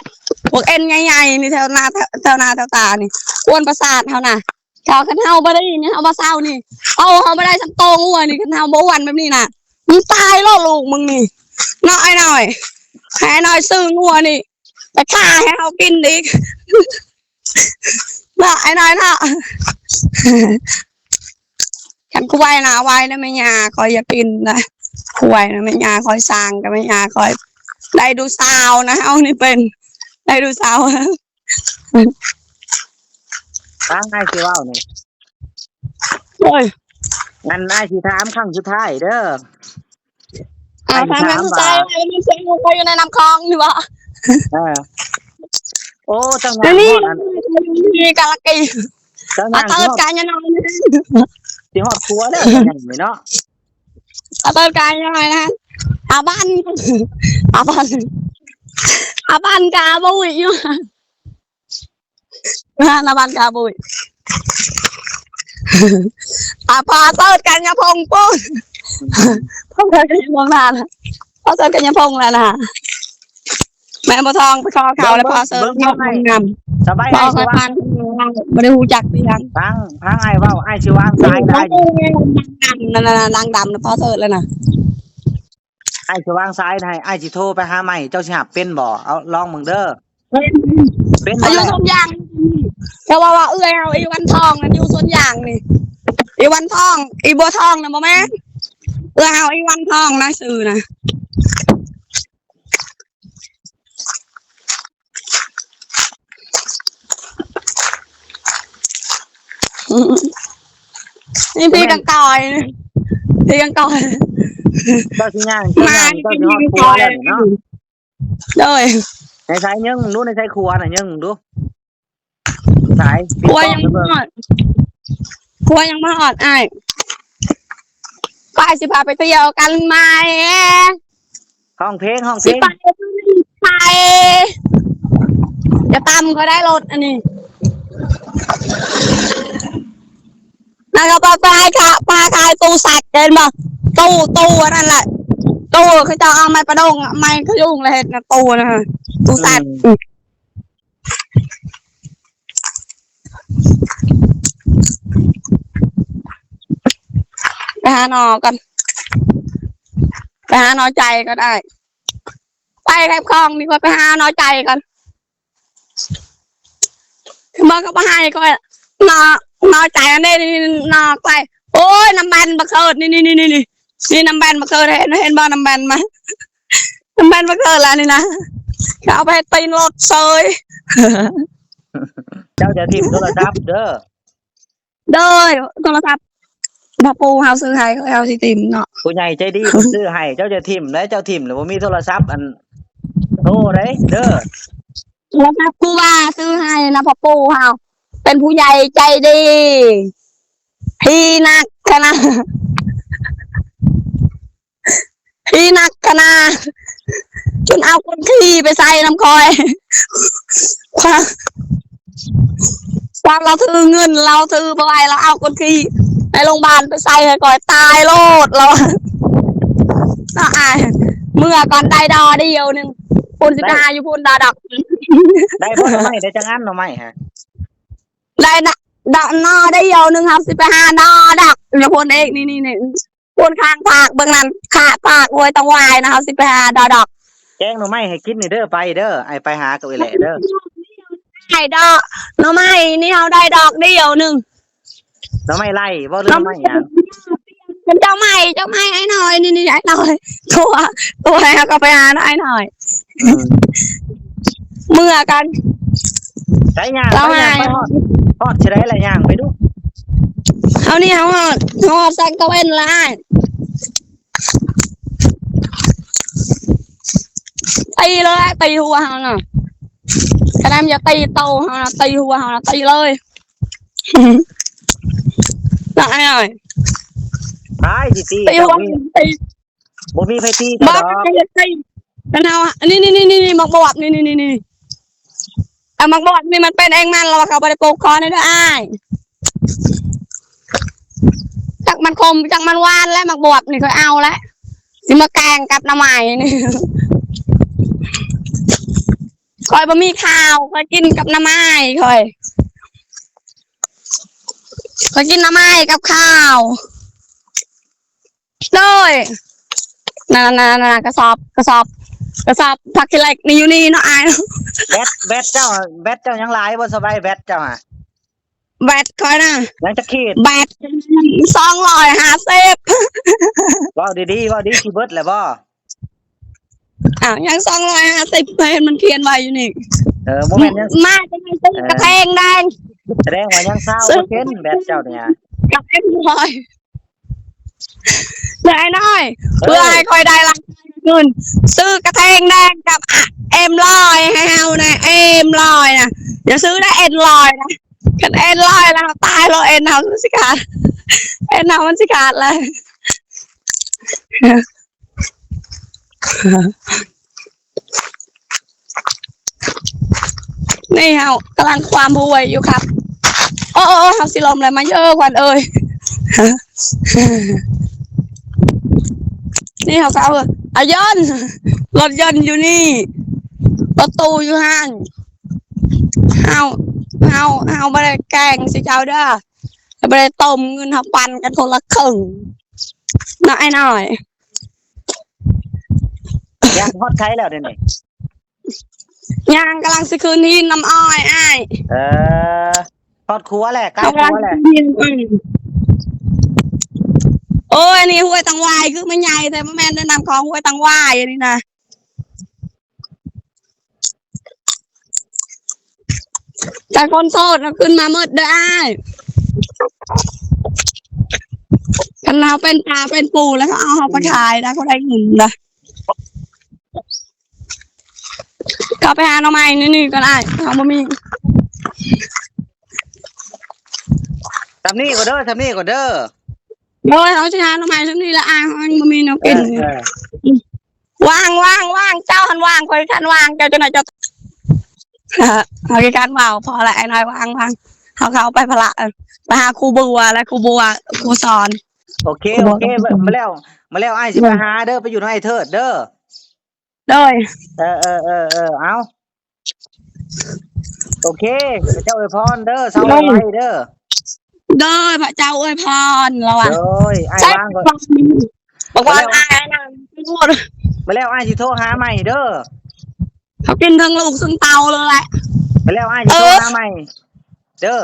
ພວກເອັນໃຫຍ່ໆ ນີ້ ແຖວໜ້າ ແຖວ ແຖວໜ້າແຖວຕານີ້ ກວນປະສາດເຮົານະ. ເຮົາ ຄັນເຮົາບໍ່ໄດ້ນີ້ ເຮົາບໍ່ເຊົານີ້ ເອົາ ເຮົາບໍ່ໄດ້ສຳໂຕງົວນີ້ ຄັນເຮົາບໍ່ອ້ວນແບບນີ້ນະ ມຶງຕາຍໂລດລູກມຶງນີ້ເນາະ ອ້າຍນ້ອຍ. ໃຫ້ອ້າຍນ້ອຍຊື້ງົວນີ້ໄປຂ້າໃຫ້ເຮົາກິນອີກເນາະ ອ້າຍນ້ອຍເນາະ. ຄັນຄວາຍນະ ໄວ້ນະແມ່ຍ່າຂ້ອຍຢາກກິນນະ ຄວາຍນະແມ່ຍ່າຂ້ອຍ ຊ້າງກໍແມ່ຍ່າຂ້ອຍ ໄດໂນເສົານະ ເຮົານີ້ເປັນໄດໂນເສົາ. ຟັງອ້າຍຊິເວົ້ານີ້ ໂອ້ຍ ອັນອ້າຍຊິຖາມຄັ້ງສຸດທ້າຍເດີ. ອ້າຍ ຖາມຄັ້ງສຸດທ້າຍ ມັນຊິຢູ່ ຂ້ອຍຢູ່ໃນນ້ຳຂອງນີ້ບໍ່? ເອີ ໂອ້ ເຈົ້າຍ່າງຮອດອັນ ນີ້ກາລະກີ ເຈົ້າຍ່າງຮອດ ກາຍະນອນ ຊິຮອດຄົວແລ້ວ ເຈົ້າຍ່າງນີ້ເນາະ. ອາເປີດກາຍໜ້ອຍນະ ອາບັນ ອາບັນ ອາບັນກາບຸຍຢູ່ ອາບັນກາບຸຍ ອາພໍ່ເສີດກັນຍາພົງປຸ້ນ ພໍ່ເສີດກັນຍາພົງນານ ພໍ່ເສີດກັນຍາພົງແລ້ວນະ. ແມ່ບໍ່ທອງໄປຂໍເຂົາແລ້ວ ພໍ່ເສີດເງາະງາມ ສະບາຍ ອ້າຍຊິວ່າ ບໍ່ໄດ້ຮູ້ຈັກອີຫຍັງ. ຟັງ ຟັງອ້າຍເວົ້າ ອ້າຍຊິວາງສາຍ ອ້າຍ ນາງດຳນະ ນາງດຳນະ ພໍ່ເສີດແລ້ວນະ. ອ້າຍຊິວາງສາຍໃຫ້ ອ້າຍຊິໂທໄປຫາໃໝ່ ເຈົ້າຊິຮັບເປັນບໍ່? ເອົາ ລອງເບິ່ງເດີ. ເປັນ ເປັນບໍ່? ຢູ່ສວນຢາງ ເຈົ້າວ່າ ວ່າເອື້ອຍເຮົາ ອີວັນທອງນັ້ນ ຢູ່ສວນຢາງນີ້ ອີວັນທອງ ອີບົວທອງນະ ບໍ່ແມ່ນ ເອື້ອຍເຮົາ ອີວັນທອງນະ ຊື່ນະ. ນີ້ພີ່ກັນຕອຍ ພີ່ກັນຕອຍ ເຈົ້າຊິຍ່າງ ເຈົ້າຍ່າງ ເຈົ້າຊິຮອດຄົວແລ້ວນີ້ເນາະ. ໂດຍ ໃນສາຍຍິງດູ ໃນສາຍຂົວນະ ຍິງດູ. ສາຍ ຂົວຍັງບໍ່ຮອດ ຂົວຍັງບໍ່ຮອດອ້າຍ. ໄປ ຊິພາໄປທ່ຽວກັນໃໝ່. ຮ້ອງເພງ ຮ້ອງເພງ ຊິໄປ ໄປ ຈະຕຳກໍໄດ້ລົດອັນນີ້. ນະ ກໍໄປຂາຍ ໄປຂາຍຕູ້ສັດ ເຫັນບໍ່? ຕູ້ ຕູ້ອັນນັ້ນແຫຼະ ຕູ້ເຂົາເຈົ້າເອົາໄມ້ປະດົງ ໄມ້ຂະຍຸງ ແລ້ວເຮັດນະ ຕູ້ນະ ຕູ້ສັດ. ອືມ ໄປຫາໜໍ່ກ່ອນ ໄປຫາໜໍ່ໃຈກ່ອນອ້າຍ. ໄປແຄມຂອງນີ້ ຂ້ອຍໄປຫາໜໍ່ໃຈກ່ອນ. ມາກໍບໍ່ໃຫ້ຂ້ອຍ ນອກ ນອກໃຈອັນນີ້ ນີ້ ນອກໄປ. ໂອ້ຍ ນ້ຳແບນບັກເສີດ ນີ້ ນີ້ ນີ້ ນີ້ ນີ້ ນ້ຳແບນບັກເສີດ ເຫັນ ເຫັນບໍ່ ນ້ຳແບນມາ ນ້ຳແບນບັກເສີດລະນີ້ນະ ເອົາໄປໃຫ້ຕີນລົດເຊີຍ. ເຈົ້າຢ່າຖິ້ມໂທລະສັບເດີ. ໂດຍ ໂທລະສັບພໍ່ປູ່ເຮົາຊື້ໃຫ້ ເຮົາຊິຖິ້ມເນາະ. ຜູ້ໃຫຍ່ໃຈດີເພິ່ນຊື້ໃຫ້ ເຈົ້າຢ່າຖິ້ມເດີ. ເຈົ້າຖິ້ມແລ້ວບໍ່ມີໂທລະສັບອັນໂທເດ້ເດີ. ໂທລະສັບຄູບາຊື້ໃຫ້ນະ ພໍ່ປູ່ເຮົາ ເປັນຜູ້ໃຫຍ່ໃຈດີ ທີ່ນັກຂະໜາດ ທີ່ນັກຂະໜາດ ຈົນເອົາກົ້ນຂີ້ໄປໃສ່ນຳຂ້ອຍ. ຄວາມ ຄວາມລາວຖືເງິນ ລາວຖືບໍ່ໄຫວ ລາວເອົາກົ້ນຂີ້ໃນໂຮງບານໄປໃສ່ໃຫ້ຂ້ອຍ ຕາຍໂລດລາວວ່າ. ເນາະອ້າຍ ເມື່ອກ່ອນ ໄດ້ໜໍ່ດຽວໜຶ່ງ ພຸ້ນຊິໄປຫາຢູ່ພຸ້ນດອກ. ໄດ້ບໍ່ໜໍ່ໄມ້ ໄດ້ຈັກອັນໜໍ່ໄມ້ຫະ? ໄດ້ນະ ດອກໜໍ່ໄດ້ດຽວໜຶ່ງ ເຮົາຊິໄປຫາໜໍ່ດອກ ລະພຸ້ນເອກ ນີ້ໆໆ ພຸ້ນຂ້າງພາກເບິ່ງນັ້ນ ຂ້າງພາກຫ້ວຍຕັງຫວາຍນະ ເຮົາຊິໄປຫາໜໍ່ດອກ. ແກງໜໍ່ໄມ້ໃຫ້ກິນນີ້ເດີ ໄປເດີ ໄອ້ໄປຫາກັບອີ່ແຫຼະເດີ. ໄດ້ດອກໜໍ່ໄມ້ນີ້ ເຮົາໄດ້ດອກດຽວໜຶ່ງ. ໜໍ່ໄມ້ໄລ່ບໍ່ ຫຼືໜໍ່ໄມ້ຫຍັງ? ເຈົ້າໄມ້ ເຈົ້າໄມ້ອ້າຍນ້ອຍ ນີ້ໆ ອ້າຍນ້ອຍ ໂທ ໂທໃຫ້ເຮົາກໍໄປຫາເນາະອ້າຍນ້ອຍ. ອືມ ເມື່ອກັນ ໃຊ້ຍ່າງ ໃຊ້ຍ່າງໄປຮອດ ຮອດຊິໄດ້ລະ ຍ່າງໄປດຸ. ເຮົານີ້ເຮົາຮອດ ຮອດສັງກະເວັນລະອ້າຍ. ຕີເລີຍ ຕີຫົວເຮົານະ ກະໄດ້ມັນຢາກຕີໂຕເຮົານະ ຕີຫົວເຮົານະ ຕີເລີຍ. ນະອ້າຍ ອ້າຍຊິຕີ ຕີຫົວ ເຈົ້າມີ ຕີ ບໍ່ມີໃຜຕີເຈົ້າດອກ. ບໍ່ ມັນຢາກຕີ ຄັນເຮົາ ອັນນີ້ໆໆໆ ໝາກບວບ ນີ້ໆໆ ອັນໝາກບວບນີ້ມັນເປັນເອງມັນ ລະວ່າເຂົາບໍ່ໄດ້ປູກ. ຂໍແດ່ເດີອ້າຍ ຈັກມັນຂົມຈັກມັນຫວານແຫຼະ ໝາກບວບນີ້ຂ້ອຍເອົາແຫຼະ ຊິມາແກງກັບໜໍ່ໄມ້ນີ້. ຂ້ອຍບໍ່ມີຂ້າວ ຂ້ອຍກິນກັບໜໍ່ໄມ້ ຂ້ອຍ ຂ້ອຍກິນໜໍ່ໄມ້ກັບຂ້າວ. ໂດຍ ນັ້ນໆໆ ກະສອບ ກະສອບ ກະສອບຜັກຂີ້ເຫຼັກນີ້ຢູ່ນີ້ເນາະອ້າຍ. ແບັດ ແບັດເຈົ້າ ແບັດເຈົ້າຍັງຫຼາຍບໍ່? ສະບາຍ ແບັດເຈົ້າຫະ? ແບັດຂ້ອຍນະ ຍັງຈັກຂີດ? ແບັດສອງຮ້ອຍຫ້າສິບ. ເວົ້າດີໆ ເວົ້າດີ ຊິເບິດແລ້ວບໍ່? ອ້າວ ຍັງສອງຮ້ອຍຫ້າສິບ ເຫັນມັນຂຽນໄວ້ຢູ່ນີ້. ເອີ ບໍ່ແມ່ນ ຍັງ ມາຈາກໄສ ເອີ ກະແພງໄດ໋. ສະແດງວ່າຍັງຊາວເປີເຊັນ ແບັດເຈົ້ານີ້ ກະເປັນຮ້ອຍ. ເດີອ້າຍນ້ອຍ ເອີ ເພື່ອໃຫ້ຂ້ອຍໄດ້ລາຍເງິນ ຊື້ກະແທງແດງກັບ ເອັມຮ້ອຍ ໃຫ້ເຮົາແດ່ ເອັມຮ້ອຍນະ. ຢ່າຊື້ໄດ້ ເອັນຮ້ອຍນະ. ຄັນ ເອັນຮ້ອຍ ລະ ເຮົາຕາຍໂລດ ເອັນເຮົາຊິຂາດ ເອັນເຮົາມັນຊິຂາດລະ. ນີ້ເຮົາກຳລັງຄວາມຫ້ວຍຢູ່ຄັບ. ໂອ້ ໂອ້ ໂອ້ ເຮົາຊິລົ້ມແລ້ວ ມາເດີ້ຂວັນເອີຍ. ນີ້ເຮົາກໍເອົາ ອາຍົນ ລົດຍົນຢູ່ນີ້ ລົດຕູ້ຢູ່ຫັ້ນ. ເຮົາ ເຮົາ ເຮົາບໍ່ໄດ້ແກ່ງຊິເຈົ້າເດີ້ ບໍ່ໄດ້ຕົ້ມເງິນ ເຮົາປັນກັນຄົນລະເຄິ່ງເນາະອ້າຍນ້ອຍ. ຍ່າງຮອດໃສແລ້ວດຽວນີ້? ຍ່າງກຳລັງຊິຂຶ້ນຫີນນ້ຳອ້ອຍອ້າຍ. ເອີ ຮອດຂົວແຫຼະ ໃກ້ຂົວແຫຼະ. ໂອ້ຍ ອັນນີ້ຫ້ວຍຕັງຫວາຍ ຄືມັນໃຫຍ່ແທ້. ບໍ່ແມ່ນເດີ ນ້ຳຂອງຫ້ວຍຕັງຫວາຍອັນນີ້ນະ. ແຕ່ຄົນໂສດນະຂຶ້ນມາໝົດເດີອ້າຍ. ຄັນເຮົາເປັນປາເປັນປູແລ້ວ ເຂົາເອົາເຮົາໄປຂາຍນະ ເຂົາໄດ້ເງິນນະ. ເຂົ້າໄປຫາໜໍ່ໄມ້ນີ້ໆກ່ອນອ້າຍ ເຮົາບໍ່ມີ. ສ່ຳນີ້ກ່ອນເດີ ສ່ຳນີ້ກ່ອນເດີ. ໂດຍ ເຮົາຊິຫາໜໍ່ໄມ້ສ່ຳນີ້ລະອ້າຍ ເຮົາຍັງບໍ່ມີແນວກິນ. ເອີ ເອີ. ວ່າງ ວ່າງ ວ່າງ ເຈົ້າຫັ້ນວ່າງ ຂ້ອຍຫັ້ນວ່າງ ເຈົ້າຈັ່ງໃດເຈົ້າ. ເຮົາຄືກັນເວົ້າ ພໍລະອ້າຍນ້ອຍ ວ່າງ ວ່າງ ເຮົາ ເຮົາເຂົ້າໄປພະລະ ເອີ ໄປຫາຄູບົວ ແລະຄູບົວ ຄູສອນ. ໂອເຄ ໂອເຄ ມາແລ້ວ ມາແລ້ວອ້າຍຊິໄປຫາເດີ ໄປຢູ່ນຳອ້າຍເທີດເດີ. ໂດຍ ເອີ ເອີ ເອີ ເອີ ເອົາ. ໂອເຄ ພະເຈົ້າອວຍພອນເດີ ເຊົາໄວໆເດີ. ໂດຍ ພະເຈົ້າອວຍພອນລະວ່າ. ໂດຍ ອ້າຍວ່າງກ່ອນ ບອກວ່າອ້າຍນະ. ມາແລ້ວອ້າຍຊິໂທຫາໃໝ່ເດີ. ເຂົາກິນເຖິງລູກເຖິງເຕົ້າເລີຍແຫຼະ. ມາແລ້ວອ້າຍຊິໂທຫາໃໝ່. ເດີ.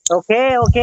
ໂອເຄ ໂອເຄ.